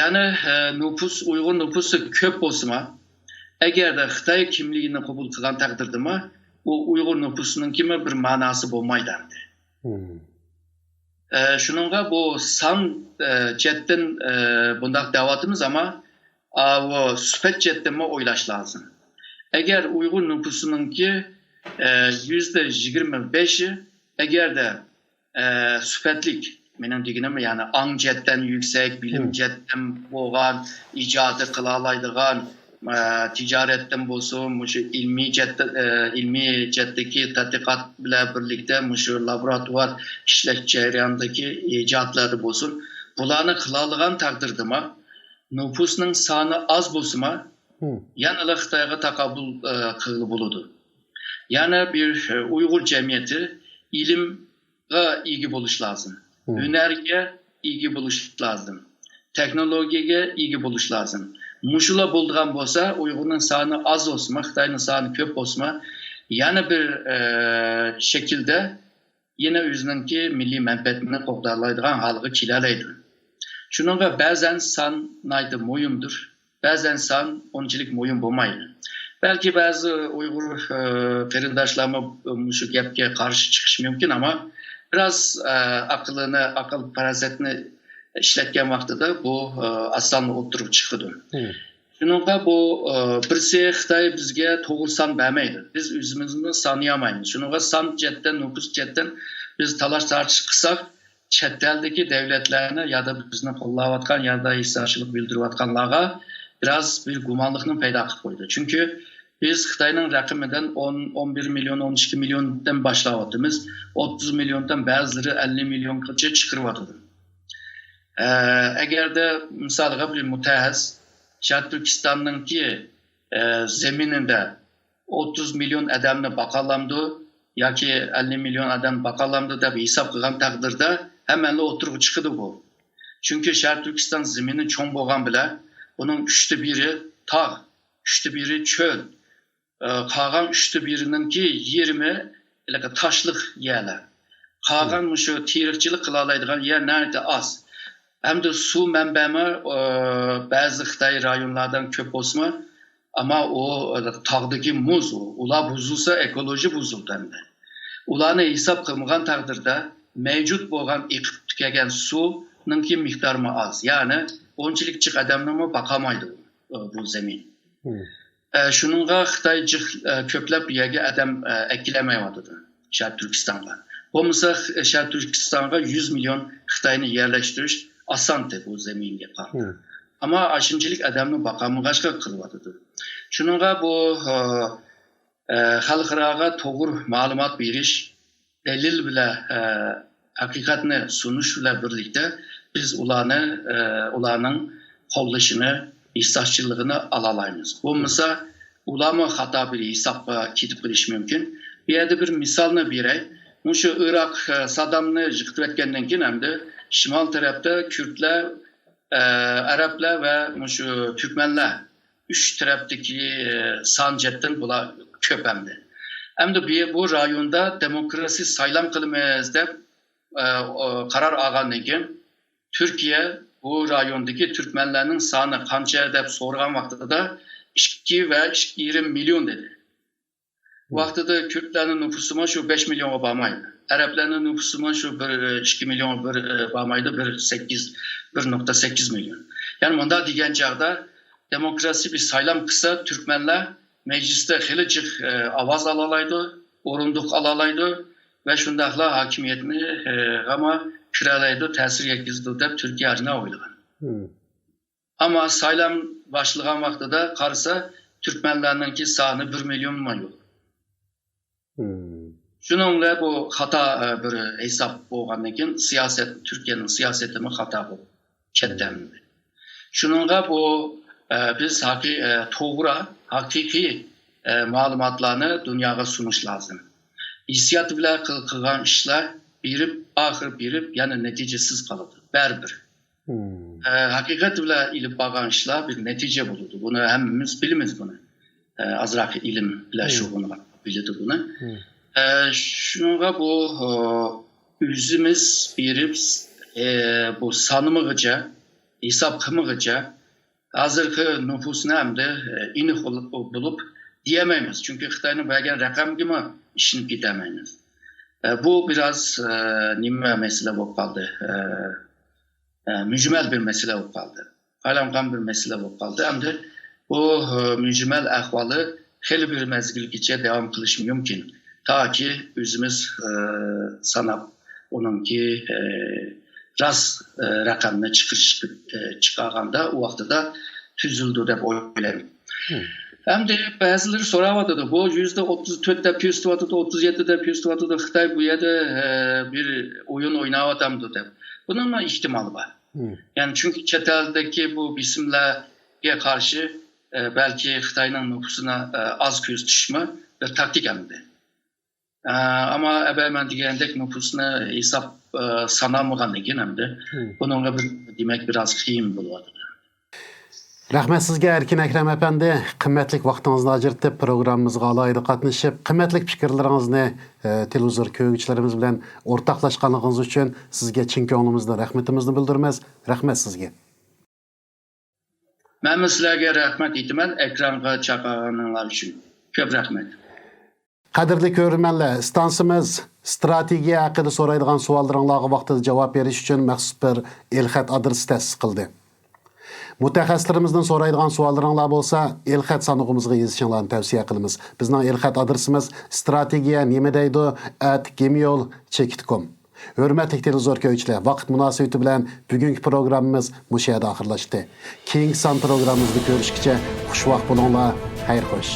يەنى، ئە، نوپۇس، ئۇيغۇر نوپۇسى كۆپ بولسىمۇ، ئەگەردە خىتاي كىملىكىنى قوبۇل قىلغان تەقدىردىمۇ، ئۇ ئۇيغۇر نوپۇسىنىڭكىمۇ بىر ماناسى بولمايدۇ ئەمدى. ئە، شۇنىڭغا بۇ سان، ئە، جەھەتتىن، ئە، بۇنداق دەۋاتىمىز، ئەمما، ئا، بۇ سۈپەت جەھەتتىنمۇ ئويلاش لازىم. ئەگەر ئۇيغۇر نوپۇسىنىڭكى، ئە، يۈزدە يىگىرمە بەشى ئەگەردە، ئە، سۈپەتلىك، مېنىڭ دېگىنىم، يەنى ئاڭ جەھەتتىن يۈكسەك، بىلىم جەھەتتىن بولغان، ئىجادىي قىلالايدىغان، ئە، تىجارەتتىن بولسۇن، مۇشۇ ئىلمىي جەھەتتە-، ئە، ئىلمىي جەھەتتىكى تەتقىقات بىلەن بىرلىكتە مۇشۇ لابوراتوار ئىشلەش جەريانىدىكى ئىجادلاردا بولسۇن، بۇلارنى قىلالىغان تەقدىردىمۇ، نوپۇسنىڭ سانى ئاز بولسىمۇ، يەنىلا خىتايغا تاقابىل، ئە، قىلغىلى بولىدۇ. يەنى بىر، ئە، ئۇيغۇر جەمئىيىتى ئىلىمگە ئىگە بولۇش لازىم. ھىم. ھۈنەرگە ئىگە بولۇش لازىم. تېخنولوگىيەگە ئىگە بولۇش لازىم. مۇشۇلار بولىدىغان بولسا، ئۇيغۇرنىڭ سانى ئاز بولسىمۇ، خىتاينىڭ سانى كۆپ بولسىمۇ، يەنە بىر، ئە، شەكىلدە يەنە ئۆزىنىڭكى مىللىي مەنپەئەتىنى قوغدالايدىغان ھالغا كېلەلەيدۇ. شۇنىڭغا بەزەن سان ناھايىتى مۇھىمدۇر، بەزەن سان ئۇنچىلىك مۇھىم بولمايدۇ. بەلكى بەزى ئۇيغۇر، ئە، قېرىنداشلارمۇ مۇشۇ گەپكە قارشى چىقىشى مۇمكىن، ئەمما بىراز، ئە، ئەقلىنى، ئەقىل-پاراسەتنى ئىشلەتكەن ۋاقتىدا بۇ، ئە، ئاسان ئوتتۇرىغا چىقىدۇ. شۇنىڭغا بۇ، ئە، بىرسى خىتاي بىزگە توغرا سان بەرمەيدۇ. بىز ئۆزىمىزنى سانىيالمايمىز. شۇنىڭغا سان جەھەتتىن، نوپۇس جەھەتتىن بىز تالاش-تارتىش قىلساق، چەت ئەلدىكى دەۋلەتلەرنى يا دا بىزنى قوللاۋاتقان يا دا ھېسداشلىق بىلدۈرۈۋاتقانلارغا بىراز بىر گۇمانلىقنى پەيدا قىلىپ قويىدۇ. چۈنكى بىز خىتاينىڭ رەقىمىدىن ئون، ئون بىر مىليون، ئون ئىككى مىليوندىن باشلاۋاتىمىز. ئوتتۇز مىليوندىن بەزىلىرى ئەللىك مىليونغىچە چىقىرىۋاتىدۇ. ئە، ئەگەردە مىسالغا بىر مۇتەخەسسىس شەرقىي تۈركىستاننىڭكى، ئە، زېمىنىدا ئوتتۇز مىليون ئادەمنى باقالامدۇ ياكى ئەللىك مىليون ئادەمنى باقالامدۇ دەپ ھېساب قىلغان تەقدىردە ھەممەلا ئوتتۇرىغا چىقىدۇ بۇ. چۈنكى شەرقىي تۈركىستان زېمىنى چوڭ بولغان بىلەن بۇنىڭ ئۈچتە بىرى تاغ، ئۈچتە بىرى چۆل، ئە، قالغان ئۈچتە بىرىنىڭكى يېرىمى ھېلىقى تاشلىق يەرلەر. قالغان مۇشۇ تېرىقچىلىق قىلالايدىغان يەر ناھايىتى ئاز. ھەمدە سۇ مەنبەمۇ، ئە، بەزى خىتاي رايونلاردىن كۆپ بولسىمۇ، ئەمما ئۇ، ئە، تاغدىكى مۇز، ئۇ، ئۇلار بۇزۇلسا، ئېكولوگىيە بۇزۇلىدۇ ئەمدى. ئۇلارنى ھېساب قىلمىغان تەقدىردە، مەۋجۇت بولغان ئېقىپ كەلگەن سۇنىڭكى مىقدارىمۇ ئاز. يەنى ئۇنچىلىك جىق ئادەمنىمۇ باقالمايدۇ، ئە، بۇ زېمىن. ئە، شۇنىڭغا خىتاي جىق، ئە، كۆپلەپ بۇ يەرگە ئادەم، ئە، ئەكېلەلمەيۋاتىدۇ شەرقىي تۈركىستانغا. بولمىسا، خ-، شەرقىي تۈركىستانغا يۈز مىليون خىتاينى يەرلەشتۈرۈش ئاسانتى بۇ زېمىنگە قارىتا. ئەمما ئاشۇنچىلىك ئادەمنى باقالمىغاچقا قىلىۋاتىدۇ. شۇنىڭغا بۇ، ئە، ئە، خەلقئاراغا توغرا مەلۇمات بېرىش، دەلىل بىلەن، ئە، ھەقىقەتنى سۇنۇش بىلەن بىرلىكتە بىز ئۇلارنى، ئە، ئۇلارنىڭ قوللىشىنى، ھېسداشچىلىقىنى ئالالايمىز. بولمىسا ئۇلارمۇ خاتا بىر ھېسابقا كېتىپ قېلىشى مۇمكىن. بۇ يەردە بىر مىسالنى بېرەي. مۇشۇ ئىراق، ئە، سادامنى يىقىتىۋەتكەندىن كېيىن ئەمدى شىمال تەرەپتە كۈردلەر، ئە، ئەرەبلەر ۋە مۇشۇ تۈركمەنلەر ئۈچ تەرەپتىكى، ئە، سان جەھەتتىن بۇلار كۆپ ئەمدى. ئەمدى بۇ، بۇ رايوندا دېموكراتىك سايلام قىلىمىز دەپ، ئە، ئە، قارار ئالغاندىن كېيىن، تۈركىيە بۇ رايوندىكى تۈركمەنلەرنىڭ سانى قانچە دەپ سورىغان ۋاقتىدا، ئىككى ۋە ئىككى يېرىم مىليون دېدى. ۋاقتىدا كۈردلەرنىڭ نوپۇسىمۇ شۇ بەش مىليونغا بارمايدۇ. ئەرەبلەرنىڭ نوپۇسىمۇ شۇ بىر، ئىككى مىليونغا بىر، بارمايدۇ، بىر سەككىز، بىر نۇقتا سەككىز مىليون. يەنى مۇنداق دېگەن چاغدا دېموكراتىك بىر سايلام قىلسا، تۈركمەنلەر مەجلىستە خېلى جىق، ئاۋاز ئالالايدۇ، ئورۇندۇق ئالالايدۇ ۋە شۇنداقلا ھاكىمىيەتنى، غاما كىرەلەيدۇ، تەسىر يەتكۈزىدۇ دەپ تۈركىيە ئاشۇنداق ئويلىغان. ئەمما سايلام باشلىغان ۋاقتىدا قارىسا، تۈركمەنلەرنىڭكى سانى بىر مىليونمۇ يوق. شۇنىڭ بىلەن بۇ خاتا، ئە، بىر ھېساب بولغاندىن كېيىن، سىياسەت، تۈركىيەنىڭ سىياسىتىمۇ خاتا بولۇپ كەتتى. شۇنىڭغا بۇ، ئە، بىز ھەقىقىي، ئە، توغرا، ھەقىقىي، ئە، مەلۇماتلارنى دۇنياغا سۇنۇش لازىم. ھېسسىيات بىلەن قىل-، قىلغان ئىشلار بېرىپ، ئاخىرى بېرىپ، يەنە نەتىجىسىز قالىدۇ، بەرىبىر. ئە، ھەقىقەت بىلەن ئېلىپ بارغان ئىشلار بىر نەتىجە بولىدۇ. بۇنى ھەممىمىز بىلىمىز بۇنى. ئە، ئازراق ئىلىم بىلەن شۇغۇللانغان بىلىدۇ بۇنى. ئە، شۇنىڭغا بۇ، ئە، ئۆزىمىز بېرىپ، ئە، بۇ سانىمىغىچە، ھېساب قىلمىغىچە، ھازىرقى نوپۇسنى ئەمدى، ئە، ئېنىق بولۇپ، بولۇپ دېيەلمەيمىز. چۈنكى خىتاينىڭ بەرگەن رەقەمگىمۇ ئىشىنىپ كېتەلمەيمىز. ئە، بۇ بىراز، ئە، نېمە مەسىلە بولۇپ قالدى. ئە، ئە، مۈجمەل بىر مەسىلە بولۇپ قالدى. قايلانغان بىر مەسىلە بولۇپ قالدى. ئەمدى بۇ، ئە، مۈجمەل ئەھۋالى خېلى بىر مەزگىلگىچە داۋام قىلىشى مۇمكىن. تاكى ئۆزىمىز، ئە، ساناپ، ئۇنىڭكى، ئە، راست، ئە، رەقەمنى چىقىرىش، ئە، چىقارغاندا، ئۇ ۋاقتىدا تۈزۈلىدۇ دەپ ئويلايمەن. ئەمدى بەزىلىرى سوراۋاتىدۇ، بۇ يۈزدە ئوتتۇز تۆت دەپ كۆرسىتىۋاتىدۇ، ئوتتۇز يەتتە دەپ كۆرسىتىۋاتىدۇ، خىتاي بۇ يەردە، ئە، بىر ئويۇن ئويناۋاتامدۇ دەپ. بۇنىڭمۇ ئېھتىمالى بار. يەنى چۈنكى چەت ئەلدىكى بۇ بېسىملارغا قارشى، ئە، بەلكى خىتاينىڭ نوپۇسىنى، ئە، ئاز كۆرسىتىشمۇ بىر تاكتىكا ئەمدى. ئە، ئەمما ئەۋەل مەن دېگەندەك نوپۇسنى ھېساب، ئە، سانالمىغاندىن كېيىن ئەمدى بۇنىڭغا بىر، دېمەك، بىراز قىيىن بولۇۋاتىدۇ. رەھمەت سىزگە، ئەركىن ئەكرەم ئەپەندى، قىممەتلىك ۋاقتىڭىزنى ئاجرىتىپ، پروگراممىمىزغا ئالاھىدە قاتنىشىپ، قىممەتلىك پىكىرلىرىڭىزنى، ئە، تېلېۋىزور كۆرگۈچىلىرىمىز بىلەن ئورتاقلاشقانلىقىڭىز ئۈچۈن سىزگە چىن كۆڭلىمىزدىن رەھمىتىمىزنى بىلدۈرىمىز. رەھمەت سىزگە. مەنمۇ سىلەرگە رەھمەت ئېيتىمەن، ئېكرانغا چاقىرغىنىڭلار ئۈچۈن. كۆپ رەھمەت. قەدىرلىك كۆرۈرمەنلەر، ئىستانسىمىز ئىستراتېگىيە ھەققىدە سورايدىغان سوئاللىرىڭلارغا ۋاقتىدا جاۋاب بېرىش ئۈچۈن مەخسۇس بىر ئېلخەت ئادرېسى تەسىس قىلدى. مۇتەخەسسىسلىرىمىزدىن سورايدىغان سوئاللىرىڭلار بولسا، ئېلخەت ساندۇقىمىزغا يېزىشىڭلارنى تەۋسىيە قىلىمىز. بىزنىڭ ئېلخەت ئادرېسىمىز ئىستراتېگىيە نېمە دەيدۇ ئەت گېمېيل چېكىت كوم. ھۆرمەتلىك تېلېۋىزور كۆرگۈچىلەر، ۋاقىت مۇناسىۋىتى بىلەن بۈگۈنكى پروگراممىمىز مۇشۇ يەردە ئاخىرلاشتى. كېيىنكى سان پروگراممىمىزدا كۆرۈشكىچە خۇش ۋاقىت بولۇڭلار، خەير خوش.